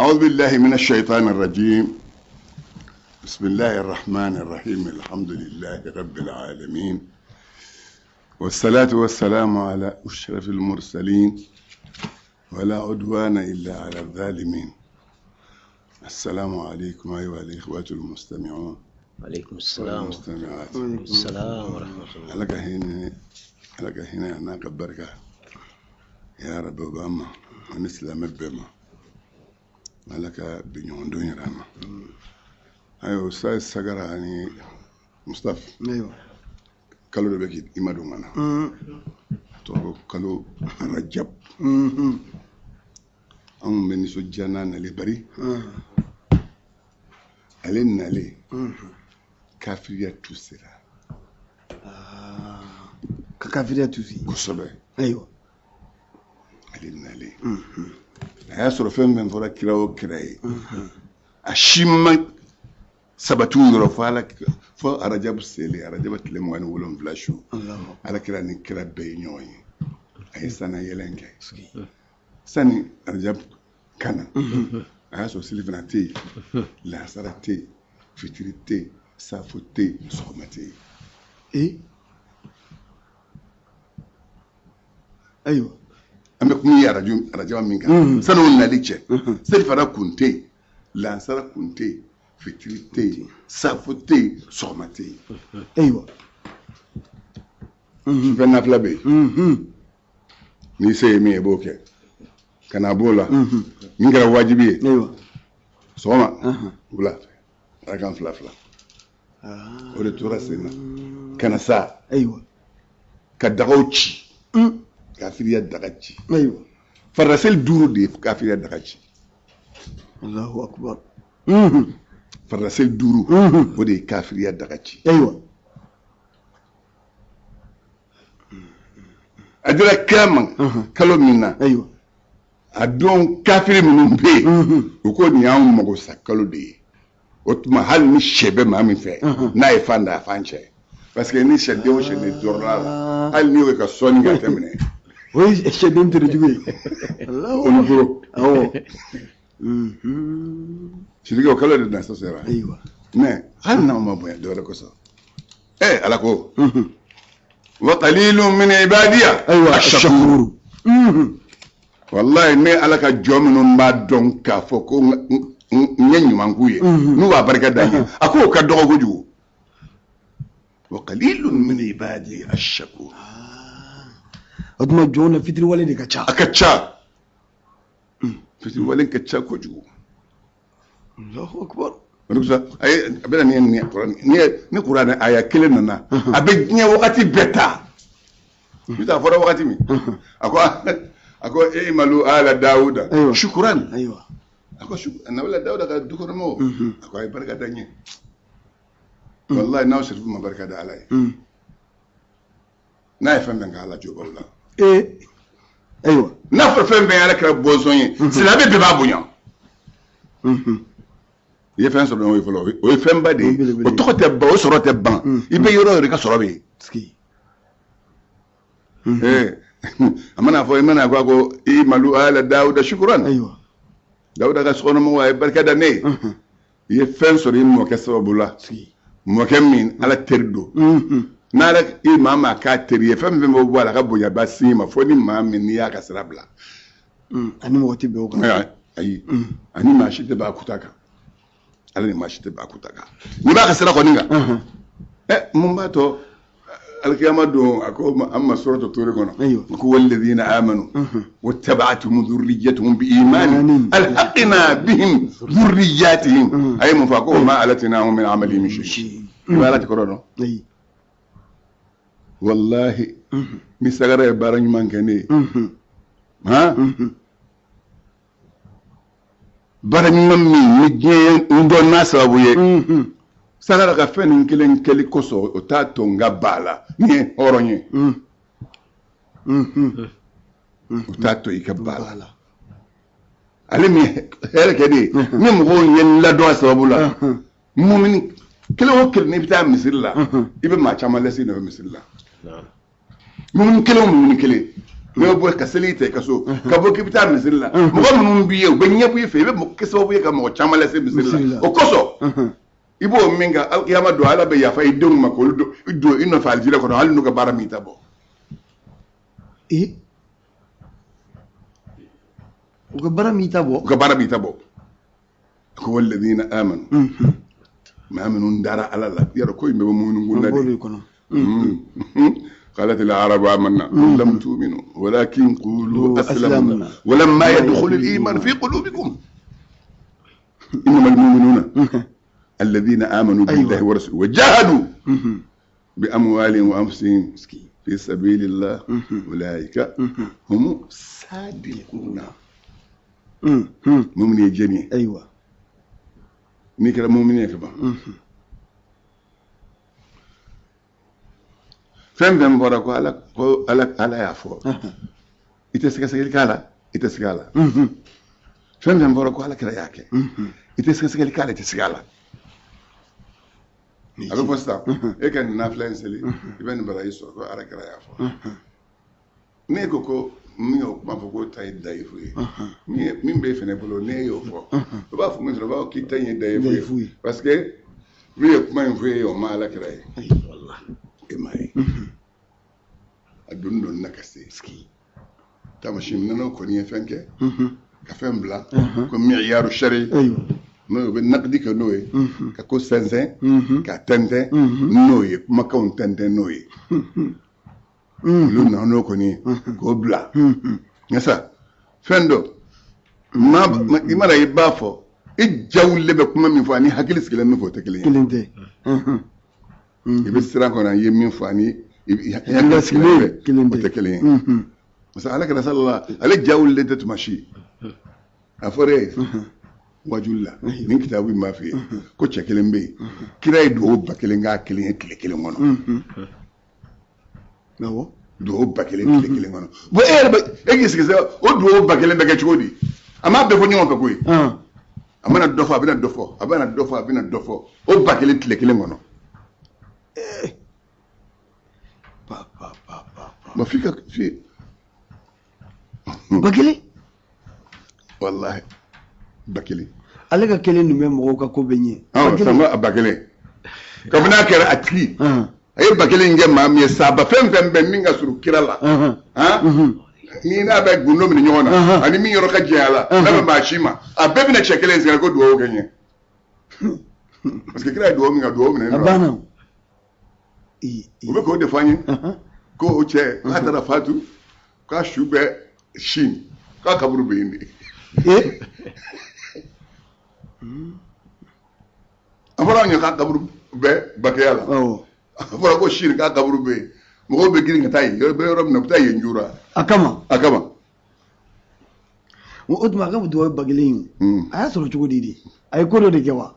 أعوذ بالله من الشيطان الرجيم بسم الله الرحمن الرحيم الحمد لله رب العالمين والصلاة والسلام على أشرف المرسلين ولا عدوان إلا على الظالمين السلام عليكم أيها الإخوة المستمعون عليكم السلام والمستمعات السلام ورحمة الله على هنا على هنا هناك بركة يا رب بما ونسلم بما ala ka bi ɲɔgɔn don yira an na ayiwa ustaz sagara ani mustafa ayiwa kalo dɔ bɛ k'i madon ka na a tɔgɔ ko kalo rajab anw bɛ nisɔndiya n'a nalen bari ale nalen kafiriya tu sera ka kafiriya tusi kosɛbɛ ayiwa ale nalen a y'a sɔrɔ fɛn fɛn fɔra kira o kira ye a si ma sabati u yɔrɔ fo ala fo arajabu selen arajabu tile 27 su ala kira ni kira bɛɛ ye ɲɔgɔn ye a ye sanna yɛlɛn kɛ sani arajabu ka na a y'a sɔrɔ selifana tɛ yen lansara tɛ yen fitiri tɛ yen safo tɛ yen sɔgɔma tɛ yen ee ayiwa an bɛ kuma arajo arajaba min kan sani o nali cɛ selifana kun tɛ yen lansara kun tɛ yen fitiri tɛ yen safo tɛ yen sɔgɔma tɛ yen ayiwa sufɛ nafila bɛ yen n'i se ye min ye i b'o kɛ ka na b'o la min kɛra wajibi ye ayiwa sɔgɔma wula fɛ arakan fila fila o de tora sen na ka na sa ayiwa ka dagaw ci kafiriya daga ci ayiwa faridaseli duuru de ye kafiriya daga ci allahu akbar faridaseli duuru o de ye kafiriya daga ci ayiwa a dira kira ma kalo min na ayiwa a don kafiri minnu bɛ yen u ko nin y'anw mago sa kalo de ye o tuma hali ni sɛ bɛ maa min fɛ n'a ye fan da a fan cɛ parce que ni sɛden o sɛden dɔrɔla la hali n'i y'o kɛ ka sɔɔni kɛ a tɛ minɛ o ye sɛden tere jugu ye allahu o ni bolo awɔ sidiki o kalo de na sera ayiwa mais hali n'anw ma bonya dɔwɛrɛ kosɔn ɛ ala ko wa qalilun min ibadiya ayiwa ash-shakur wallahi ne ala ka jɔn minnu b'a dɔn k'a fɔ ko n ye ɲuman k'u ye n'u b'a barika da n ye a ko o ka dɔgɔ kojugu wa qalilun min ibadi ash-shakur o tuma jɔnw na fitiriwale de ka ca a ka ca fitiriwale ka ca kojugu allahu akbar o de kosɔn a ye a bɛna ni nin kuranɛ ni ni kuranɛ aya kelen nana a bɛ diɲɛ wagati bɛɛ ta n'o tɛ a fɔra wagati min a ko a ko i'malu ala dawuda Ayiwa. shukuran ayiwa a ko nabila dawuda ka du kɔnɔ mɔgɔw a ko a ye barika da n ye wallahi n'aw sirifu ma barika da ala ye n'a ye fɛn fɛn kɛ ala jo b'aw la ee ayiwa n'a fɔra fɛn fɛn ye ala kɛra bɔnsɔn ye silamɛ bɛɛ b'a bonya i ye fɛn sɔrɔ o ye fɔlɔ o ye fɛnba de ye Belebele. o tɔgɔ tɛ ban o sɔrɔ tɛ ban i bɛ yɔrɔ o yɔrɔ i ka sɔrɔ bɛ yen sigi ee a mana fɔ i mana fɔ ko i'malu ala dawuda shukuran ayiwa dawuda ka sokɔnɔmɔgɔw a ye barika da ne ye i ye fɛn sɔrɔ i mɔkɛ sababu la sigi mɔkɛ min ala teri don n'ala i maa maa k'a teri ye fɛn fɛn bɛ bɔ a la a ka bonyaba s'i ma fo ni maa min n'i y'a ka sira bila ani mɔgɔ tɛ bɛn o kan Ayi, ayi ani maa si tɛ bɛn a kuta kan ala ni maa si tɛ bɛn a kuta kan n'i b'a ka sira kɔni kan ɛ mun b'a to alikiyama don a ko an ma suratu turi kɔnɔ Ayiwa. ko walladhina amanu wattaba'atuhum dhurriyyatuhum bi imanin alhaqna bihim dhurriyyatihim a ye mun fɔ a ko wa ma alatnahum min amalihim min shay i b'a ala ti kɔrɔ dɔn ayi wallahi ni sagara ye baara ɲuman kɛ ne ye han baara ɲuman min ni diɲɛ ye n dɔn n'a sababu ye sagara ka fɛn nin kelen kɛli kosɔn o t'a to n ka ba la ni ye hɔrɔn ye o t'a to i ka ba la ale min hɛrɛ kɛ de ye ni mɔgɔw ye n ladɔn a sababu la mumini kelen o kelen n'i bɛ taa misiri la i bɛ maa caman lase i nɔfɛ misiri la نعم mumini kelen o mumini kelen N'i bɛ bɔ ka seli ta i ka so ka bɔ k'i bɛ taa misiri la, mɔgɔ minnu b'i ye u bɛ ɲɛbɔ i fɛ, i bɛ kɛ sababu ye ka mɔgɔ caman lase misiri la. O kosɔn i b'o min kɛ, alikiyama don, Ala bɛ yafa i denw ma k'olu don i nɔfɛ alijinɛ kɔnɔ, hali n'u ka baara m'i ta bɔ. U ka baara m'i ta bɔ. U ka baara m'i ta bɔ. A ko walladina amanu, maa minnu dara Ala la, yɔrɔ ko in bɛɛ bɛ muminu kunda de kɔnɔ. قالت العرب آمنا قل لم تؤمنوا ولكن قولوا أسلمنا ولما يدخل الإيمان في قلوبكم إنما المؤمنون الذين آمنوا بالله ورسوله وجاهدوا بأموالهم وأنفسهم في سبيل الله أولئك هم الصادقون. مؤمن يجني. أيوة. نكرة مؤمن يكبر. Fɛn fɛn bɔra ko Ala ko Ala Ala y'a fɔ, i tɛ sɛgɛsɛgɛli k'a la, i tɛ siga a la. Fɛn fɛn bɔra ko Ala kira y'a kɛ, i tɛ sɛgɛsɛgɛli k'a la, i tɛ siga a la. A bɛ fɔ sisan, e ka nin nafila in seli, i bɛ nin baraji sɔrɔ, ko Ala kira y'a fɔ. N'e ko ko min y'o kuma fɔ k'o ta ye dayifu ye, min b'e fɛnɛ bolo n'e y'o fɔ, o b'a fɔ min sɔrɔ, o b'a fɔ k'i ta in ye dayifu ye, parce que min ye kuma in fɔ e ye, o ma Ala kira ye. E m'a ye a donni donni na ka se taamasiyɛn minɛnw kɔni ye fɛn kɛ ka fɛn bila ko miyaru sari, n'o ye u bɛ nakidi kɛ n'o ye, ka ko sɛnsɛn ka tɛntɛn n'o ye, kumakanw tɛntɛn n'o ye, olu nana n'o kɔni ye k'o bila. Nka sa fɛn dɔ i mana i b'a fɔ, i jawulen bɛ kuma min fɔ ani hakili sigilen min fɔ, o tɛ kelen ye. Kelen tɛ. I bɛ siran kɔnɔ, i ye min fɔ ani hakili sigilen o tɛ kelen ye. Parce que Ala kɛra salala, ale jawulen tɛ tuma si. A fɔra e ye wajuli la, nin kitabu in b'a f'i ye ko cɛ kelen bɛ yen, kira ye dugawu 1000 k'a kelen ye tile kelen kɔnɔ. Dugawu 1000 tile kelen kɔnɔ. Bon, e yɛrɛ bɛ e k'i sigi sisan, o dugawu 1000 bɛ kɛ cogo di? A m'a bɛɛ fɔ ɲɔgɔn fɛ koyi. A mana dɔ fɔ, a bɛna dɔ fɔ, a bɛna dɔ fɔ, a bɛna dɔ fɔ, o 1000 tile kelen kɔnɔ. Bon, f'i ka fi 1000. Wallahi 1000. Ale ka kelen dun bɛ mɔgɔw ka ko bɛ ɲɛ. Awɔ, a 1000. Kabini a kɛra a tigi, a ye 1000 in kɛ maa min ye, saba fɛn fɛn bɛ min ka surun kira la, ni n'a bɛ gundo minɛ ɲɔgɔn na, ani min yɔrɔ ka jan a la, n'a bɛ maa si ma, a bɛɛ bɛna cɛ kelen sigi ko dugawu kɛ ɲɛ. Parce que kira ye dugawu min kɛ, dugawu minɛ. A banna. U bɛ k'o de fɔ an ye ko o cɛ k'a taara fatu, k'a su bɛ sin, k'a kaburu bɛ yen de. A fɔra anw ye k'a kaburu bɛ Bakiya la. A fɔra ko sin k'a kaburu bɛ yen. Mɔgɔw bɛ girin ka taa yen, yɔrɔ bɛ yɔrɔ min na, u bɛ taa yen jura. A kama. A kama. O tuma a ka dugawu 1000 in, a y'a sɔrɔ cogo di de? A ye ko dɔ de kɛ wa?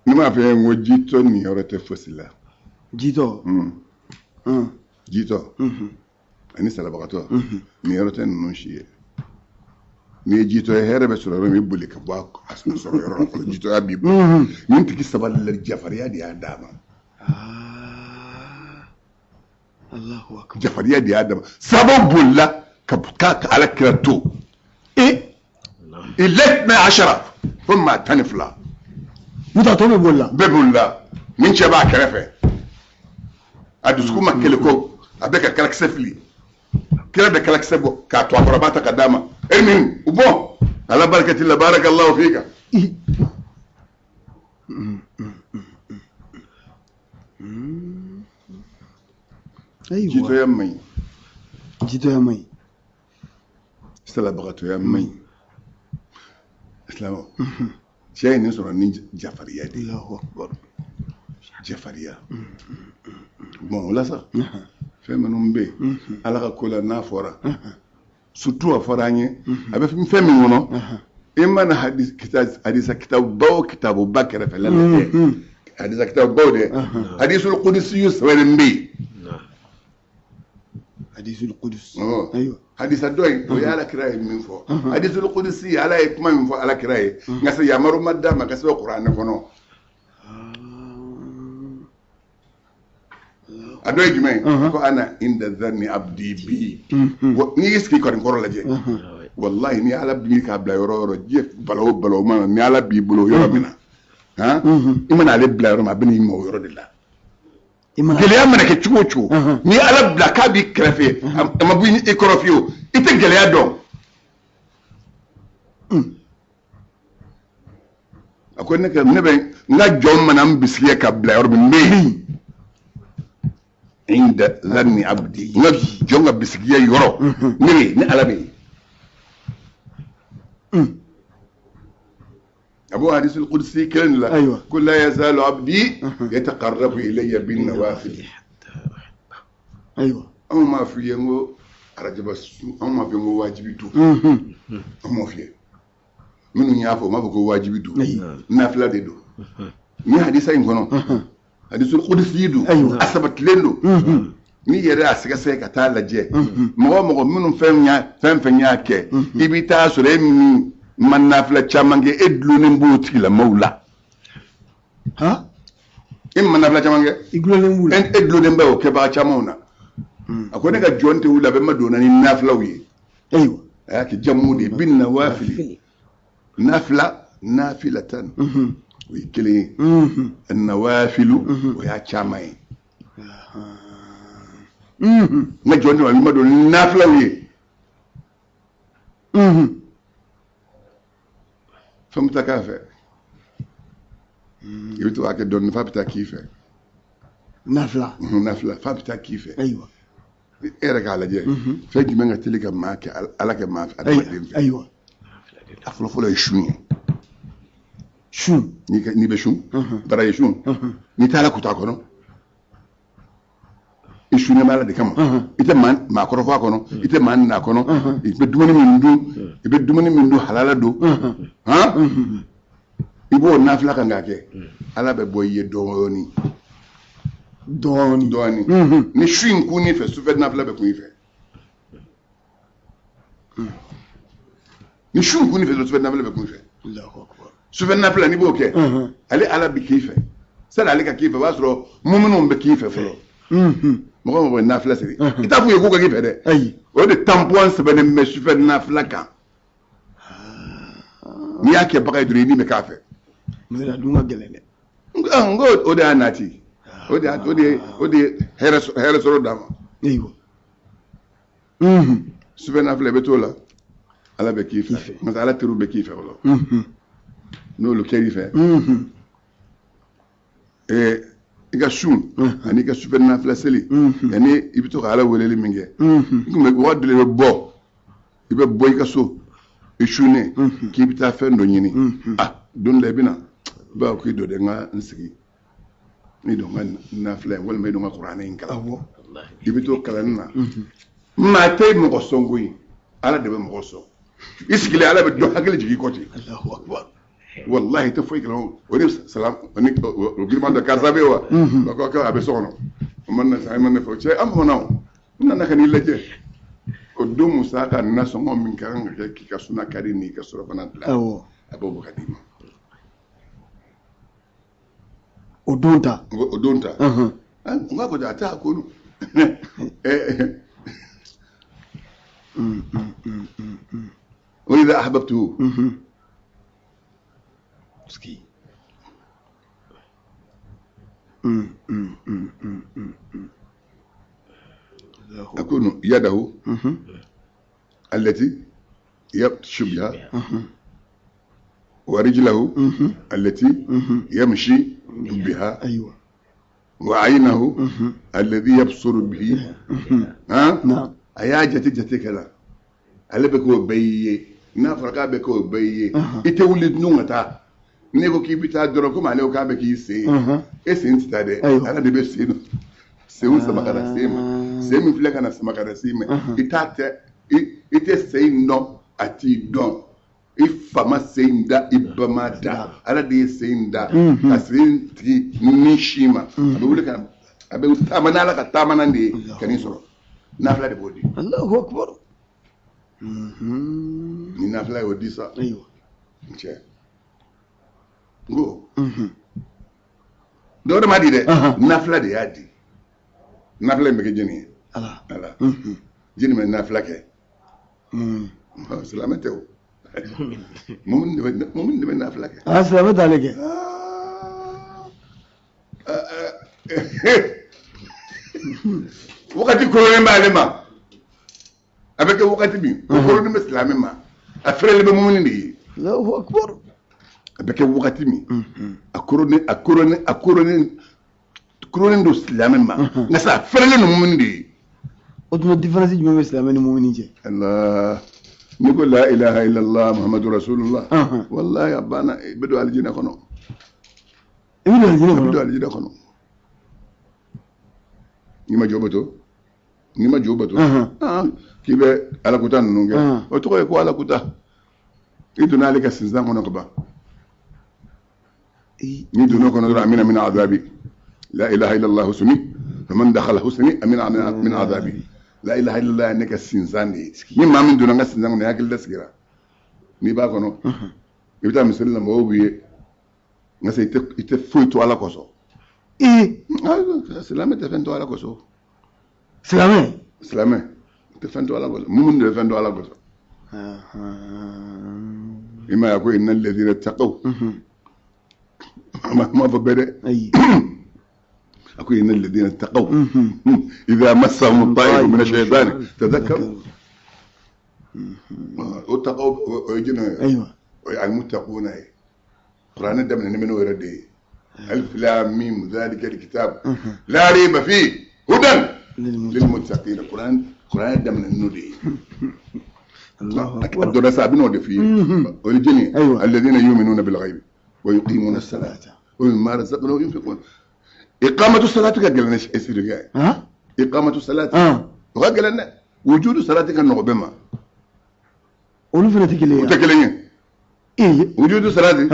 Ne m'a fɔ e ye n ko jitɔ niyɔrɔ tɛ fosi la. Jitɔ. Jitɔ ani salabagatɔ niyɔrɔ tɛ ninnu si ye. N'i ye jitɔ ye, hɛrɛ bɛ sɔrɔ yɔrɔ min, i boli ka bɔ a sɔrɔ yɔrɔ la fɔlɔ, jitɔya b'i bolo. Nin tigi sabali la, jafariya de y'a d'a ma. Jafariya de y'a d'a ma. Sababu bolila ka Ala kira to. Ilẹ̀ ashara fo maa 12. N'o tɛ tɔ bɛɛ bolila. Bɛɛ bolila. Nin cɛ b'a kɛrɛfɛ. A dusukun ma kele ko a bɛ ka kalakisɛ fili. Kira bɛ kalakisɛ bɔ k'a to a kɔrɔ, a b'a ta ka d'a ma. E min u bɔ. Ala barakati la barakallahu fika. Jitɔya man ɲi. Jitɔya man ɲi. Salabagatɔya man ɲi. Silamɛw, cɛ ye nin sɔrɔ ni jafariya de ye. Jafariya. Bon, o la sa, fɛn minnu bɛ yen, Ala ka ko la n'a fɔra, surtout a fɔra an ye, a bɛ fɛn min kɔnɔ, i mana hadisa kitabuba o kitabuba kɛrɛfɛla lajɛ, hadisa kitabubaw dɛ, hadisul qudsi sɛbɛnnen bɛ yen. Hadisul qudsi. Hadisa dɔ in, o ye Ala kira ye min fɔ. Hadisul qudsi, Ala ye kuma min fɔ Ala kira ye, nka se yamaru ma d'a ma ka sɛbɛn Kuranɛ kɔnɔ. A dɔ ye jumɛn ye? Ko ana inda zanni abdi bi. N'i y'i sigi ka nin kɔrɔ lajɛ, wallahi, ni Ala b'i k'a bila yɔrɔ o yɔrɔ, diɲɛ bala o bala o mana, ni Ala b'i bolo yɔrɔ min na, han, i mana ale bila yɔrɔ min, a bɛ n'i ma o yɔrɔ de la. Gɛlɛya mana kɛ cogo o cogo, ni Ala bila k'a b'i kɛrɛfɛ, a ma bɔ i kɔrɔ fiyewu, i tɛ gɛlɛya dɔn. A ko ne ka ne bɛ n ka jɔn mana n bisigiya ka bila yɔrɔ min, n bɛ yen. Inda zanni abdi, n ka jɔn ka bisigiya yɔrɔ, ne bɛ yen, ne Ala bɛ yen. A b'o hadisul qudsi kelen de la. Ko la yazalu abdi yataqarrabu ilayya bin nawafil. Anw m'a f'i ye n ko arajaba sun, anw m'a f'i ye n ko wajibi don. Anw m'o f'i ye. Minnu y'a fɔ, u m'a fɔ ko wajibi don, nafila de don. Ni hadisa in kɔnɔ, hadisul qudsi don, a sabatilen don. N'i yɛrɛ y'a sɛgɛsɛgɛ ka taa lajɛ, mɔgɔ o mɔgɔ minnu fɛn y'a fɛn fɛn y'a kɛ, i bɛ taa sɔrɔ e min ma nafila caman kɛ, e dulonnen b'o tigilamɔgɔw la. E min ma nafila caman kɛ, i dulonnen b'u la. E dulonnen bɛ o kɛbaga camanw na. A ko ne ka jɔn tɛ wuli, a bɛ ma donna ni nafilaw ye. A y'a kɛ jamu de ye, bin nawafili. Nafila, nafilatan, o ye kelen ye. Nawafilu, o y'a caman ye. N ka jɔn tɛ a bɛ ma don ni nafilaw ye. Fɛn bɛ taa k'a fɛ, i bɛ to k'a kɛ dɔɔnin, f'a bɛ taa k'i fɛ. Nafila. Nafila, f'a bɛ taa k'i fɛ. E yɛrɛ k'a lajɛ, fɛn jumɛn ka teli ka maa kɛ Ala kɛ maa fɛ, adamaden fɛ? A fɔlɔ fɔlɔ ye sun ye. Sun. N'i bɛ sun, bara ye sun, n'i taara kuta kɔnɔ, i sunnen bɛ Ala de kama. I tɛ maa kɔrɔfɔ a kɔnɔ, i tɛ maa nina a kɔnɔ, i bɛ dumuni min dun, i bɛ dumuni min dun halala don, han, i b'o nafila kan k'a kɛ, Ala bɛ bɔ i ye dɔɔnin dɔɔnin dɔɔnin. Ni su in kun n'i fɛ, sufɛ nafila bɛ kun i fɛ. Ni su in kun n'i fɛ, sufɛ nafila bɛ kun i fɛ. Sufɛ nafila, n'i b'o kɛ, ale Ala bɛ k'i fɛ. Sani ale ka k'i fɛ, o b'a sɔrɔ muminuw bɛ k'i fɛ fɔlɔ. Mɔgɔ o mɔgɔ ye nafila siri, i t'a f'u ye k'u ka k'i fɛ dɛ. O de tampon sɛbɛnnen bɛ sufɛ nafila kan. N'i y'a kɛ baga ye dɔrɔn, i ni bɛ k'a fɛ. A dun ka gɛlɛn dɛ. N ko o de y'a nati, o de ye hɛrɛ sɔrɔ d'a ma. Sufɛ nafila, i bɛ t'o la, Ala bɛ k'i fɛ, parce que Ala teriw bɛ k'i fɛ fɔlɔ. N'olu kɛr'i fɛ, i ka sun ani i ka sufɛ nafila seli, ani i bɛ to ka Ala weleli min kɛ, i kun bɛ waati dɔ i bɛ bɔ, i bɛ bɔ i ka so, i sunnen k'i bɛ taa fɛn dɔ ɲini. Ah, don dɔ la i bɛ na, i b'a fɔ k'i dɔ dɛ, n ka n sigi n'i don n ka nafila in, walima i don n ka kuranɛ in kalan. I bɛ to kalanni na, maa tɛ mɔgɔ sɔn koyi, Ala de bɛ mɔgɔ sɔn. I sigilen, Ala bɛ dɔ hakili jigin i kɔ ten. Wallahi, tɛ foyi kalama, o ni salam ni o giriman dɔ, karisa bɛ yen wa? Ko a bɛ so kɔnɔ. O ma na sa, ma ne fɔ cɛ, an famana o, n nana ka n'i lajɛ. O don musaka nasɔngɔ min ka kan ka kɛ k'i ka suna kari n'i ka surafana dilan, a b'o bɔ ka d'i ma. O don ta. O don ta. N k'a ko a t'a ko wa idha ahbabtuhu. أكون يده التي يبطش بها، ورجله التي يمشي بها، وعينه الذي يبصر به. ها؟ A y'a jate jate kɛla, ale bɛ k'o bɛɛ ye. N'a fɔra k'a bɛ k'o bɛɛ ye, i tɛ wuli dun ka taa. N'e ko k'i bɛ taa dɔrɔn, komi ale ko k'a bɛ k'i sen ye, e sen tɛ taa dɛ. Ala de bɛ sen senw sama ka na sen ma. Sen min filɛ ka na sama ka na sen ma, i t'a tɛ, i tɛ sen in dɔn, a t'i dɔn. I fa ma sen in da, i ba ma da, Ala de ye sen in da ka sen tigi ni si ma. A bɛ wuli ka a bɛ taama n'Ala ka taama de ye ka n'i sɔrɔ. Nafila de b'o di. Allahu akbar. Ni nafila y'o di sa. N cɛ, n ko dɔwɛrɛ ma di dɛ, nafila de y'a di. Nafila in bɛ kɛ jɔni ye? Ala. Ala. Jɔni bɛ nafila kɛ? Silamɛ tɛ o. Mumini de bɛ nafila kɛ. Ah, silamɛ t'ale kɛ. Wagati koronnen b'ale ma. A bɛ kɛ wagati min, o koronnen bɛ silamɛ ma. A fɛrɛlen bɛ mumini de ye. Allahu akbar. A bɛ kɛ wagati min, a koronnen a koronnen a koronnen koronnen don silamɛ ma. Nka sa a fɛrɛlen don mumini de ye. O tuma différence jumɛn bɛ silamɛ ni mumini cɛ? Allah. N'i ko la ilaha illallah muhammadu rasulullah. Wallahi a banna, i bɛ don alijinɛ kɔnɔ. I bɛ don alijinɛ I bɛ don kɔnɔ. alijinɛ kɔnɔ. N'i ma jo bato, n'i ma jo bato, k'i bɛ alakuta ninnu kɛ, o tɔgɔ ye ko alakuta. I donna ale ka sinsan kɔnɔ ka ban. N'i donna o kɔnɔ dɔrɔn, amina min azabi. La ilaha illallah husni, faman dakhala husni amina min azabi. La ilaha illallah ye ne ka sinsan de ye. Ni maa min donna n ka sinsan kɔnɔ, i hakili lasigira. N'i b'a kɔnɔ, i bɛ taa misiri la, mɔgɔw b'i ye. Nka sa i tɛ foyi to Ala kosɔn. Ee. Silamɛ tɛ fɛn to Ala kosɔn. Silamɛ. Silamɛ tɛ fɛn to Ala kosɔn. Mumuni de bɛ fɛn to Ala kosɔn. I m'a ye a ko inna alladhina taqaw. A ma fɔ bɛɛ dɛ. Ayi. A ko inna alladhina taqaw. Idha massahum ta'ifu min ash-shaytani tadhakkaru. O taqaw o ye jumɛn ye? Ayiwa. O ye al-muttaquna ye. Kuranɛ daminɛ ni minnu yɛrɛ de ye. Alif lam mim dhalika al-kitab la rayba fihi hudan lil-muttaqin. Kuranɛ daminɛ n'o de ye. Allahu A akbar. donna sa a bɛn'o de f'i ye. O ye jɔni ye? Ayiwa. Alladhina yu'minuna bil-ghaybi wa yuqimuna as-salata wa mimma razaqnahum yunfiqun. Iqamatu salati ka gɛlɛn ni sirikɛ ye. Han? Iqamatu salati. O ka gɛlɛn dɛ. Wujudu salati ka nɔgɔ bɛɛ ma. Olu fana tɛ kelen ye. O tɛ kelen ye. Ee. Wujudu salati.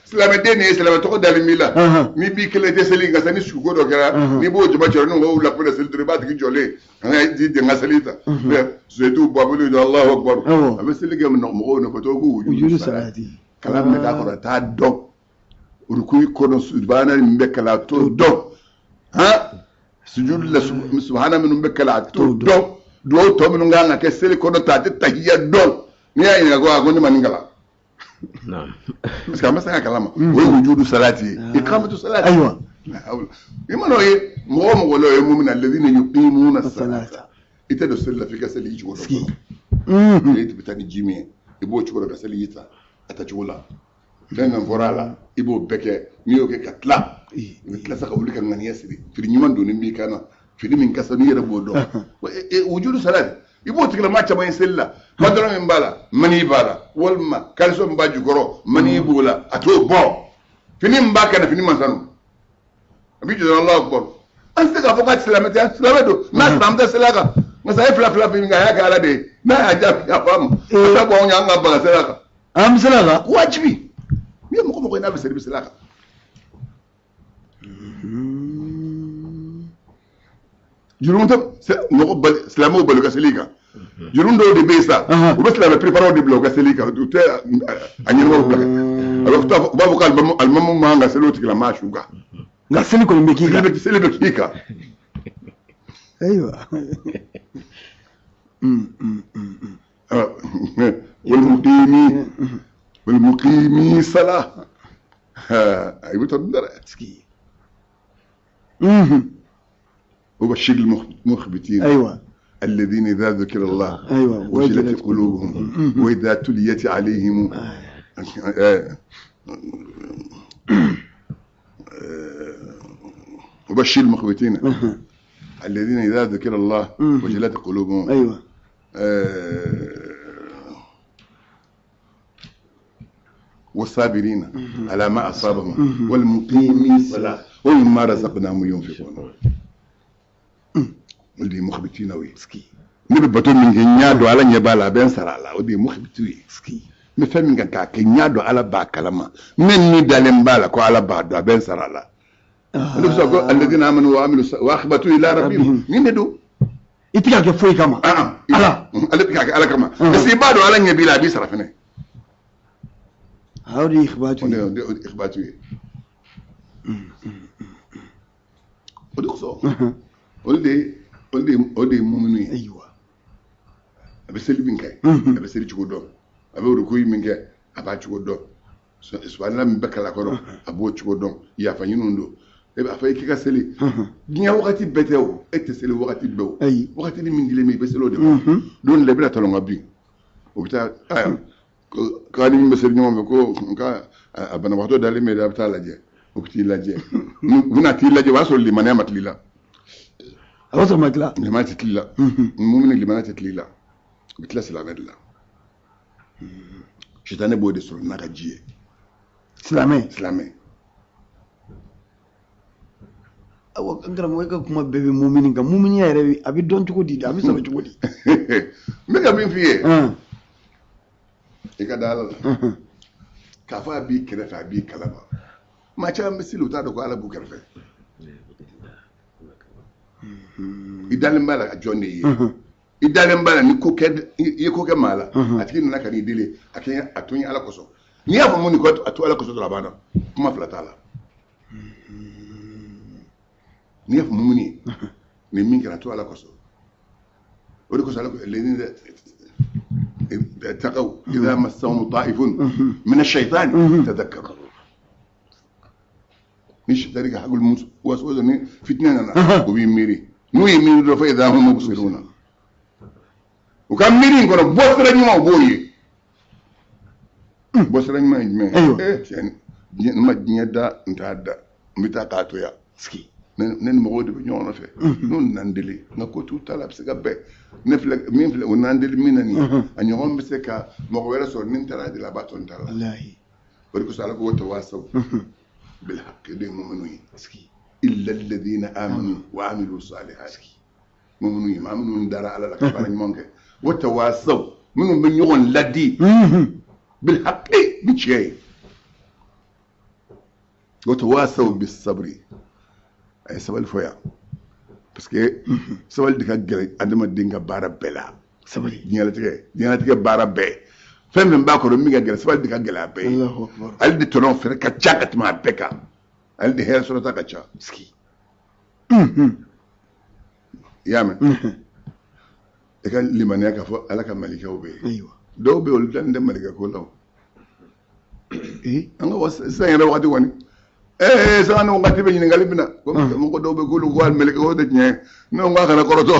Silamɛden de ye, silamɛ tɔgɔ dalen b'i la. N'i b'i kelen tɛ seli, nka sa ni suko dɔ kɛra, n'i b'o jama cɛrɛ, n'u ko wula ko seli dɔrɔn, i b'a tigi jɔlen an ka ji den ka seli ta. Seyidu babulu jɔ Allahu akbar. A bɛ seli kɛ mɔgɔw nɔfɛ to ko wujudu salati. Kalan min bɛ k'a kɔrɔ a t'a dɔn. Rukuyi kɔnɔ subahana min bɛ kalan a t'o dɔn. Han? Sujudu la subahana minnu bɛ kalan a t'o dɔn. Duwawu tɔ minnu kan ka kɛ seli kɔnɔ ta a tɛ tahiya dɔn. N'i y'a ɲininka ko a ko ne ma nin kalan. Parce que a ma se ka kalan ma. O ye wujudu salati ye. Iqamatu salati. Ayiwa. I mana o ye mɔgɔ o mɔgɔ la o ye mumina alladhina yuqimuna salata. I tɛ don seli la f'i ka seli i cogo dɔn. I bɛ taa ni ji min ye, i b'o cogo dɔn ka seli ji ta a ta cogo la. Fɛn fɛn fɔra a la, i b'o bɛɛ kɛ. N'i y'o kɛ ka tila, i bɛ tila sa ka wuli ka ŋaniya siri. Fini ɲuman donni b'i kan na, fini min ka sanu i yɛrɛ b'o dɔn. Wujudu salati. I b'o tigilamaa caman ye seli la, pantalon min b'a la, mani b'a la, walima caleçon min b'a jukɔrɔ, mani b'o la, a t'o bɔ. Fini min b'a kan na, fini man sanu. A b'i jɔ dɔrɔn Alahu akibaru. An tɛ se k'a fɔ k'a silamɛ tɛ, silamɛ don. N'a silamɛ tɛ seli a kan. Nka sa a ye fila fila min kɛ, a y'a kɛ Ala de ye. N'a y'a jaabi, a fa ma. A t'a bɔ anw ɲɛ, an ka baga seli a kan. An bɛ seli a kan? Wajibi. N'i ye mɔgɔ mɔgɔ ye n'a bɛ seli, i bɛ seli a kan. Jurumu tɛ mɔgɔ bali, silamɛw bali ka seli kan. Jurumu dɔw de bɛ yen sa, u bɛ silamɛ préparer de bila u ka seli kan, u tɛ a ɲɛnamaw bila. A bɛ taa, u b'a fɔ ko alimamu man kan ka seli o tigilamaa su kan. Nka seli kɔni bɛ k'i kan. Seli bɛ k'i kan. Ayiwa. Wal muqimi salah. I bɛ taa dun dɛ. وبشر المخبتين. أيوة. الذين إذا ذكر الله. أيوة. وجلت قلوبهم وإذا تليت عليهم. وبشر المخبتين الذين إذا ذكر الله وجلت قلوبهم. أيوة. والصابرين على ما أصابهم والمقيمين الصلاة ومما رزقناهم ينفقون. O de ye mukhbitinaw ye. Ne bɛ bato min kɛ, n y'a dɔn Ala ɲɛ b'a la, a bɛ n sara a la. O de ye mukhbitu ye. N bɛ fɛn min kan k'a kɛ, n y'a dɔn Ala b'a kalama. N bɛ min dalen b'a la ko Ala b'a dɔn, a bɛ n sara a la. O de bɛ sɔrɔ ko alladhina amanu wa amilu wa akhbatu ila rabbihim. Nin de don. I tɛ k'a kɛ foyi kama. Ala. Ale bɛ k'a kɛ Ala kama. Parce que i b'a dɔn Ala ɲɛ b'i la, a b'i sara fɛnɛ. O de ye ikhbatu ye. O de ye ikhbatu ye. O de kosɔn olu de ye muminu ye. A bɛ seli min kɛ, a bɛ seli cogo dɔn. A bɛ rukuyi min kɛ, a b'a cogo dɔn. Subahana min bɛ kala kɔrɔ, a b'o cogo dɔn. Yafa ɲiniw don. E b'a fɔ i k'i ka seli diɲɛ wagati bɛɛ tɛ o, e tɛ seli wagati bɛɛ o. Wagati ni min dilen bɛ, i bɛ seli o de ma. Don dɔ la, i bɛna tɔlɔn ka bin, o bɛ taa aya k'a ni min bɛ seli ɲɔgɔn fɛ ko nka a banabagatɔ dalen bɛ, a bɛ taa lajɛ. O bɛ t'i lajɛ, u bɛna t'i lajɛ, o b'a sɔrɔ limaniya ma tila i la. A b'a sɔrɔ ma tila. Limaniya tɛ tila i la. Mumini, limaniya tɛ tila i la, u bɛ tila silamɛ de la. Sitanɛ b'o de sɔrɔ n'a ka ji ye. Silamɛ. Silamɛ. Awa, n karamɔgɔ, e ka kuma bɛɛ bɛ mumini kan. Muminiya yɛrɛ bɛ, a bɛ dɔn cogo di? A bɛ sɔrɔ cogo di? N bɛ ka min f'i ye, i ka da Ala la k'a fɔ a b'i kɛrɛfɛ, a b'i kalama. Maa caman bɛ seli, u t'a dɔn ko Ala b'u kɛrɛfɛ. I dalen b'a la a jɔn de ye? I dalen b'a la ni ko kɛ, i ye ko kɛ maa la, a tigi nana ka n'i deli, a kɛ a to n ye Ala kosɔn. N'i y'a fɔ mun ni ko a to Ala kosɔn dɔrɔn, a banna, kuma fila t'a la. N'i y'a fɔ mumuni ye nin min kɛra, a to Ala kosɔn. O de kosɔn Ala ko الذين اتقوا إذا مسهم طائف من الشيطان تذكروا. Ni sitani ka hakili waso ni fitinɛ nana, o b'i miiri. N'u ye miiri dɔrɔn, فإذا هم مبصرون. U ka miiri in kɔnɔ, bɔ sira ɲuman, u b'o ye. Bɔ sira ɲuman ye jumɛn ye? Tiɲɛ, n ma diɲɛ da, n t'a da, n bɛ taa k'a to yan. Ne ni mɔgɔw de bɛ ɲɔgɔn nɔfɛ. N'u nana n deli, n ka ko t'u ta la, a bɛ se ka bɛn. Ne filɛ, min filɛ, o n'an deli min na nin ye, a ɲɔgɔn bɛ se ka mɔgɔ wɛrɛ sɔrɔ. Ni n taara deli, a b'a to n ta la. O de kosɔn Ala ko وتواصوا بالحق de ye muminu ye. إلا الذين آمنوا وعملوا الصالحات. Muminu ye maa minnu dara Ala la ka baara ɲuman kɛ. وتواصوا, minnu bɛ ɲɔgɔn ladi, بالحق, ni tiɲɛ ye, وتواصوا بالصبر. A ye sabali fɔ yan parce que sabali de ka gɛlɛn adamaden ka baara bɛɛ la. Sabali. Diɲɛlatigɛ baara bɛɛ, fɛn fɛn b'a kɔrɔ min ka gɛlɛn, sabali de ka gɛlɛn a bɛɛ ye. Allahu akbar. Ale de tɔnɔ fɛrɛ ka ca ka tɛmɛ a bɛɛ kan, ale de hɛrɛ sɔrɔta ka ca. I y'a mɛn, i ka limaniya k'a fɔ Ala ka malikɛw bɛ yen. Dɔw bɛ yen, olu dalen tɛ malikɛ ko la o. An ka sisan yɛrɛ wagati kɔni, sisan ni wagati bɛ ɲininkali bɛ na ko mɔgɔ dɔw bɛ k'olu ko hali malikɛ ko tɛ tiɲɛ ye. Ne ko a kana kɔrɔtɔ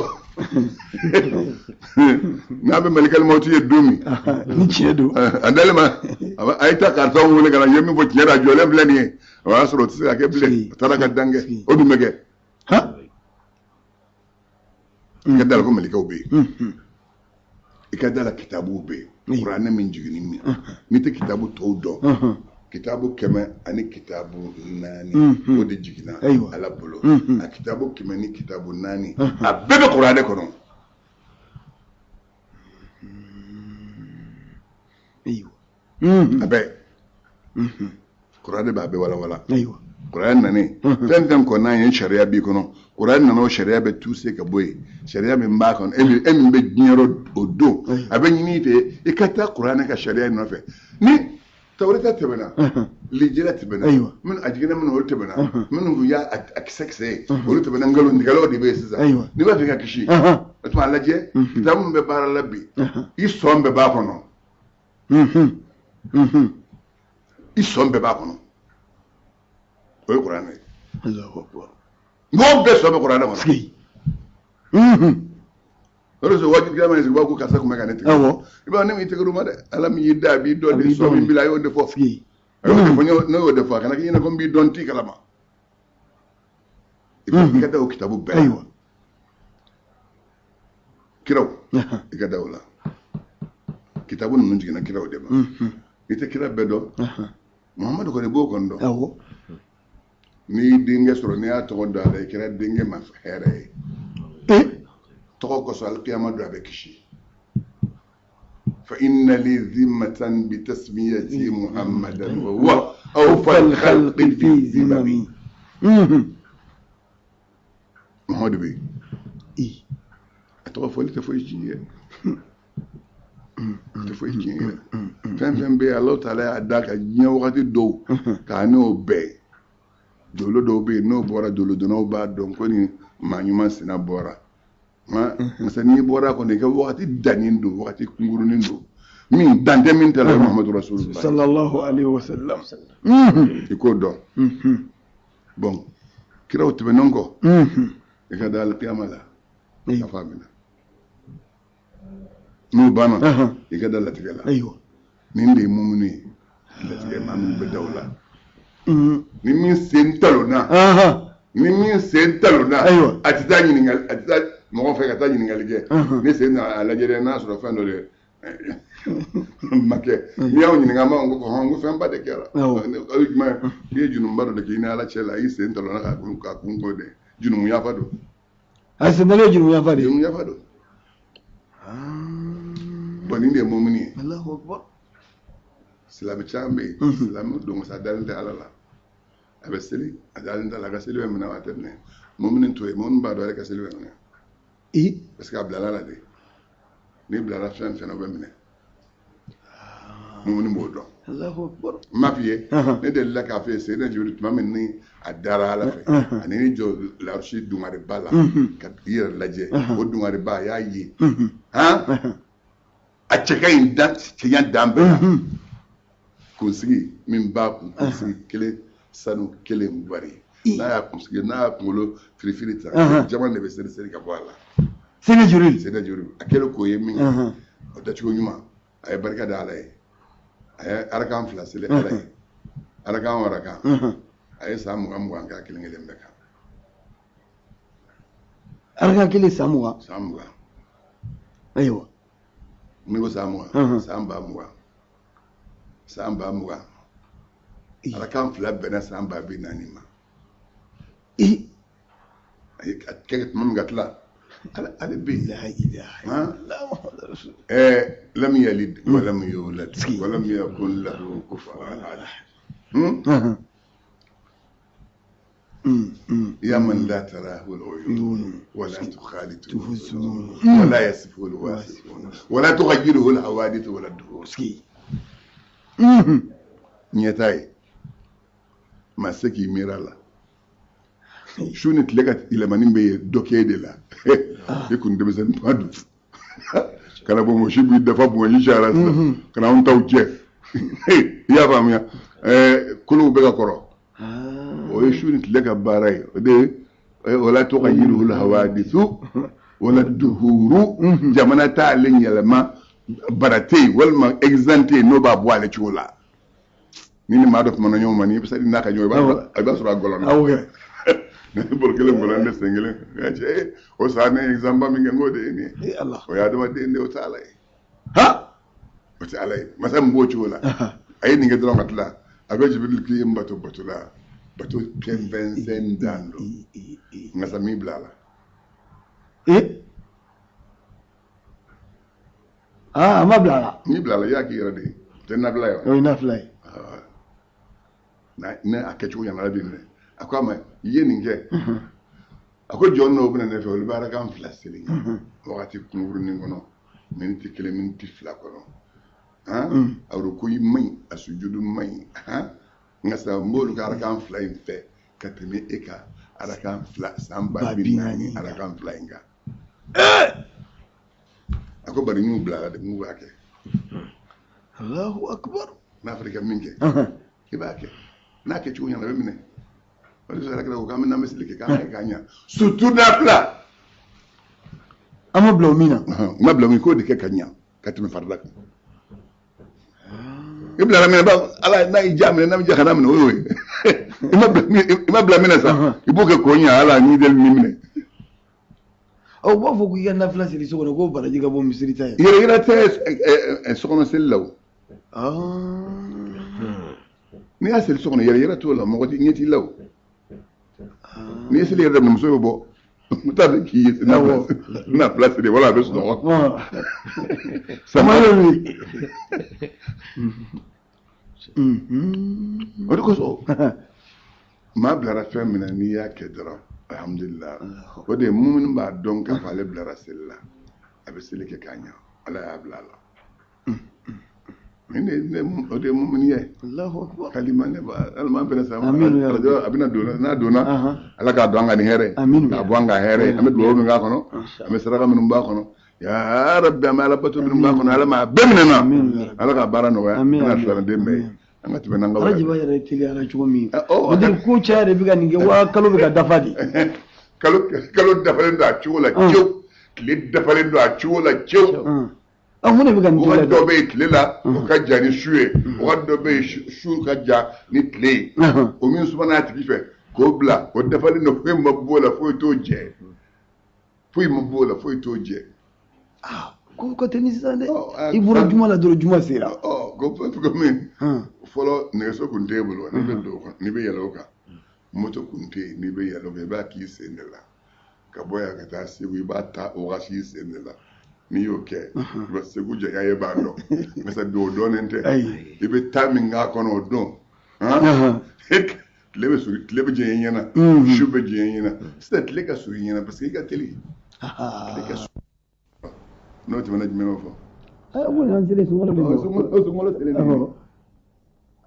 n'a bɛ malikɛ mawuti ye don min. Ni tiɲɛ don. A dalen ma, a ye taa karisaw wele ka na, ye min fɔ tiɲɛ don, a jɔlen filɛ nin ye. O y'a sɔrɔ o tɛ se ka kɛ bilen, a taara ka dan kɛ, o dun bɛ kɛ. I ka da la ko malikɛw bɛ yen, i ka da la kitabuw bɛ yen, kuranɛ min jiginni min, n'i tɛ kitabu tɔw dɔn, kitabu 104, o de jiginna Ala bolo. A kitabu 104, a bɛɛ bɛ kuranɛ kɔnɔ. A bɛɛ, kuranɛ b'a bɛɛ walawala. Kuranɛ nanen, fɛn fɛn kɔnɔ ye sariya b'i kɔnɔ, kuranɛ nana, o sariya bɛ tuuse ka bɔ yen. Sariya min b'a kɔnɔ, e min bɛ diɲɛ yɔrɔ o don, a bɛ ɲini i fɛ i ka taa kuranɛ ka sariya nɔfɛ. Ni tawureta tɛmɛna, lijira tɛmɛna, minnu a jiginna minnu, olu tɛmɛna, minnu kun y'a a kisɛ kisɛ ye, olu tɛmɛna, nkalon de bɛ yen sisan. N'i b'a fɛ ka kisi, o tuma a lajɛ kitabu min bɛ baara la bi, i sɔn bɛɛ b'a kɔnɔ. I sɔn bɛɛ b'a kɔnɔ, o ye kuranɛ ye. Allahu akbar. Mɔgɔw bɛɛ sɔn bɛ kuranɛ kɔnɔ. O de sɔrɔ wajibi kira mana sigi, u b'a fɔ ko karisa tun bɛ ka ne tigɛ. I b'a dɔn ne m'i tigɛ ma dɛ, Ala min y'i da, a b'i dɔn de, sɔn min b'i la, a y'o de fɔ. A y'o de fɔ, ne y'o de fɔ, a kana k'i ɲɛna ko n b'i dɔn, n t'i kalama. I ka da o kitabu bɛɛ la. Kiraw, i ka da o la. Kitabu ninnu jiginna kiraw de ma. I tɛ kira bɛɛ dɔn. Muhamadu kɔni b'o kɔni dɔn. N'i y'i denkɛ sɔrɔ, n'i y'a tɔgɔ da a la, i kɛra denkɛ ma hɛrɛ ye. Tɔgɔ kosɔn, alikiyama don a bɛ kisi. فإن لي ذمة بتسميتي محمدا وهو أوفى الخلق في ذممي. Muhammadu bɛ yen. A tɔgɔ fɔli tɛ foyi tiɲɛ ye. A tɛ foyi tiɲɛ ye. Fɛn fɛn bɛ yen, Alahu taala y'a d'a kan diɲɛ wagati dɔw k'a n'o bɛn. Dolo dɔw bɛ yen, n'o bɔra, dolodonnaw b'a dɔn ko nin maa ɲuman sina bɔra. Masa n'i bɔra kɔni, i ka wagati dannen don, wagati kunkurunin don, min dan tɛ min ta la, o ye Muhamadu Rasulullah sallallahu alaihi wasallam. I k'o dɔn. Bon, kiraw tɛmɛnen kɔ, i ka da alikiyama la, ka faamuya n'o banna, i ka da latigɛ la. Nin de ye mumuni ye, latigɛ maa min bɛ da o la. Ni min sen talonna, ni min sen talonna, a tɛ taa ɲininkali, a tɛ taa mɔgɔ fɛ ka taa ɲininkali kɛ. Ni sen nana a lajɛ dɛ, n'a sɔrɔ fɛn dɔ de ma kɛ. N'i y'aw ɲininka, an b'a fɔ ko hɔn, ko fɛnba de kɛra. Aw ye jumɛn ye? I ye jurumu dɔ de kɛ i ni Ala cɛ la, i sen talonna k'a kun ko de jurumu yafa don. A sen dalen ye jurumu yafa de ye. Jurumu yafa don. Bon, nin de ye mumuni ye. Allahu akbar. Silamɛ caman bɛ yen, silamɛ don, sa dalen tɛ Ala la. A bɛ seli, a dalen t'a la a ka seli bɛ minɛ wa a tɛ minɛ. Mumuni t'o ye. Mumuni b'a dɔn ale ka seli bɛ minɛ, parce que a bilala la de. N'i bilala fɛn fɛn na, o bɛ minɛ. Mumuni b'o dɔn. Allahu akbar. N m'a f'i ye, ne delila k'a f'i ye, Seyidina Jibiri, tuma min ni a dara Ala fɛ, ani ni jɔ larusi dungariba la ka i yɛrɛ lajɛ, o dungariba, a y'a ye han, a cɛ ka ɲi dan, cɛɲa dan bɛɛ la. Kunsigi min b'a kun, kunsigi kelen sanu kelen wari, n'a y'a kunsigi, n'a y'a kunkolo firifiri ta, jama de bɛ seri seri ka bɔ a la. Seyidina Jibril. Seyidina Jibiri, a kɛlen k'o ye min kɛ, o dacogo ɲuman, a ye barika da Ala ye, a ye arakan fila seli Ala ye, arakan o arakan, a ye san 20 20 k'a kelen kelen bɛɛ kan. Arakan kelen san 20. San 20. N'i ko san 20, san 20000, san 20000, arakan fila bɛnna san 40000 ma. A ye a kɛ tuma min ka tila, Ala, ale bɛ yen. La ilaha illallah Muhammadu Rasul. Lam yalid wa lam yulad wa lam yakun lahu kufuwan ahad. Ya man la tarahu al-uyun wa la tukhalituhu الظنون wa la yasifuhu al-wasifun wa la tughayyiruhu al-hawadith wa la ad-duhur. Ɲɛ t'a ye, maa tɛ se k'i miiri a la. Su ni tile ka yɛlɛmani bɛ yen, dɔ k'e de la. I kun denmisɛnnin ma don kana bonbonsi b'i dafa, bonbonsi cayara sisan ka na anw taw jɛ. I y'a faamuya? Kolow bɛ ka kɔrɔ. O ye su ni tile ka baara ye. O de ye wala tughayyiruhu al-hawadithu wala duhuru. Jamana t'ale yɛlɛma, bara tɛ yen walima exemple tɛ yen n'o b'a bɔ ale cogo la. Ni ni maa dɔ kumana ɲɔgɔn ma, n'i bɛ se n'a ka ɲɔgɔn, i b'a sɔrɔ a gɔlɔnna. Awɔ kɛ. Ne bolo kelen gɔlɔn, ne sen kelen ka cɛ o sa, ne ye exemple min kɛ, n k'o de ye nin ye. Eh Allah. O ye adamaden de ye, o tɛ Ala ye. Ha. O tɛ Ala ye. Masa min b'o cogo la, a ye nin kɛ dɔrɔn ka tila, a ko Jibirili k'i ye n bato, bato la, bato kɛnfɛnsɛn dan don. Nka sa min bila a la. Ah, a ma bila a la. N'i bila a la, i y'a k'i yɛrɛ de ye, o tɛ nafila ye wa? O ye nafila ye. Na ne a kɛcogo ɲana, Ala b'i minɛ. A ko a ma, i ye nin kɛ. A ko jɔn dɔw bɛna ne fɛ, olu bɛ arakan fila seli wagati kunkurunin kɔnɔ, miniti kelen, miniti fila kɔnɔ. Han, a ko i man ɲi, a sujudu man ɲi. Han, nka sa n b'olu ka arakan fila in fɛ ka tɛmɛ e ka arakan fila san 40000 arakan fila in kan. A ko bari n y'u bila a la de, n k'u b'a kɛ. Allahu akbar. N'a fɔra i ka min kɛ, i b'a kɛ. N'a kɛcogo ɲɛna, a bɛ minɛ. O de sɔrɔ kira ko k'an bɛ n'an bɛ seli kɛ, k'an kɛ k'a ɲa, surtout nafila. An ma bila o min na. N ma bila min k'o de kɛ ka ɲa ka tɛmɛ farida kan. I bilara min na, Ala n'a y'i ja minɛ, n'a bɛ ja kana minɛ, o y'o ye. I ma bila min na sa, i b'o kɛ k'o ɲa. Ala n'i deli min minɛ. Ɔ, u b'a fɔ k'i ka nafila seli so kɔnɔ k'o baraji ka bɔ misiri ta ye. Yɛrɛ yɛrɛ tɛ sokɔnɔ seli la o. N'i y'a seli so kɔnɔ, yɛrɛ yɛrɛ t'o la, mɔgɔ ɲɛ t'i la o. N'i ye seli yɛrɛ daminɛ, muso bɛ bɔ n t'a fɛ k'i ye nafila seli, wala a bɛ sunɔgɔ. Sama bɛ wuli. O de kosɔn maa bilara fɛn min na, n'i y'a kɛ dɔrɔn, alhamdulilah. O de ye mumuni b'a dɔn k'a fɔ ale bilara seli la, a bɛ seli kɛ k'a ɲa, Ala y'a bila a la. Nin de o de ye mumuni ye. Allahu akbar. Kalima ne ba ala m'an bɛnna sa. Aminu ya Rabbi. A bɛna don n'a donna. Ala k'a don an ka ni hɛrɛ ye. Aminu. K'a bɔ an ka hɛrɛ ye. An bɛ dugawu min k'a kɔnɔ. An bɛ saraka minnu b'a kɔnɔ. Ya Rabbi an bɛ ala bato minnu b'a kɔnɔ ala m'a bɛɛ minɛ na. Aminu ya Rabbi. Ala k'a baara nɔgɔya. Amin, Ala amin. silamɛden bɛɛ ye. An ka tɛmɛ n'an ka Arajaba yɛrɛ teliyara cogo min. Ɔ, O de ko caya de bɛ ka nin kɛ wa kalo bɛ ka dafa de. Kalo dafalen don a cogo la cewu. Tile dafalen don a cogo la cewu. Ah, mun de bɛ ka nin Waati teliya? dɔ bɛ yen tile la o ka jan ni su ye waati dɔ bɛ yen su ka jan ni tile ye o min sumana a tigi fɛ k'o bila o dafalen don foyi ma b'o la foyi t'o jɛ foyi ma b'o la foyi t'o jɛ. Ah, ko ka teli sisan dɛ. Ɔ, I bɔra juma la dɔrɔn juma sera. Ɔ ko komi fɔlɔ nɛgɛso tun t'e bolo n'i bɛ don o kan n'i bɛ yɛlɛ o kan moto tun tɛ yen n'i bɛ yɛlɛ o kan i b'a k'i sen de la ka bɔ yan ka taa Segu i b'a ta o wagati i sen de la. N'i y'o kɛ i bɛ Segu janya ye b'a dɔn mais bi o dɔnnen tɛ Ayi. i bɛ taa min k'a kɔnɔ o don tile bɛ surun tile bɛ janya i ɲɛna su bɛ janya i ɲɛna sisan tile ka surun i ɲɛna parce que i ka teli tile ka surun n'o tɛmɛna jumɛn bɛ fɔ. Aa, ko nin selen sunkalo de Ɔ, don. sunkalo selen de Awɔ.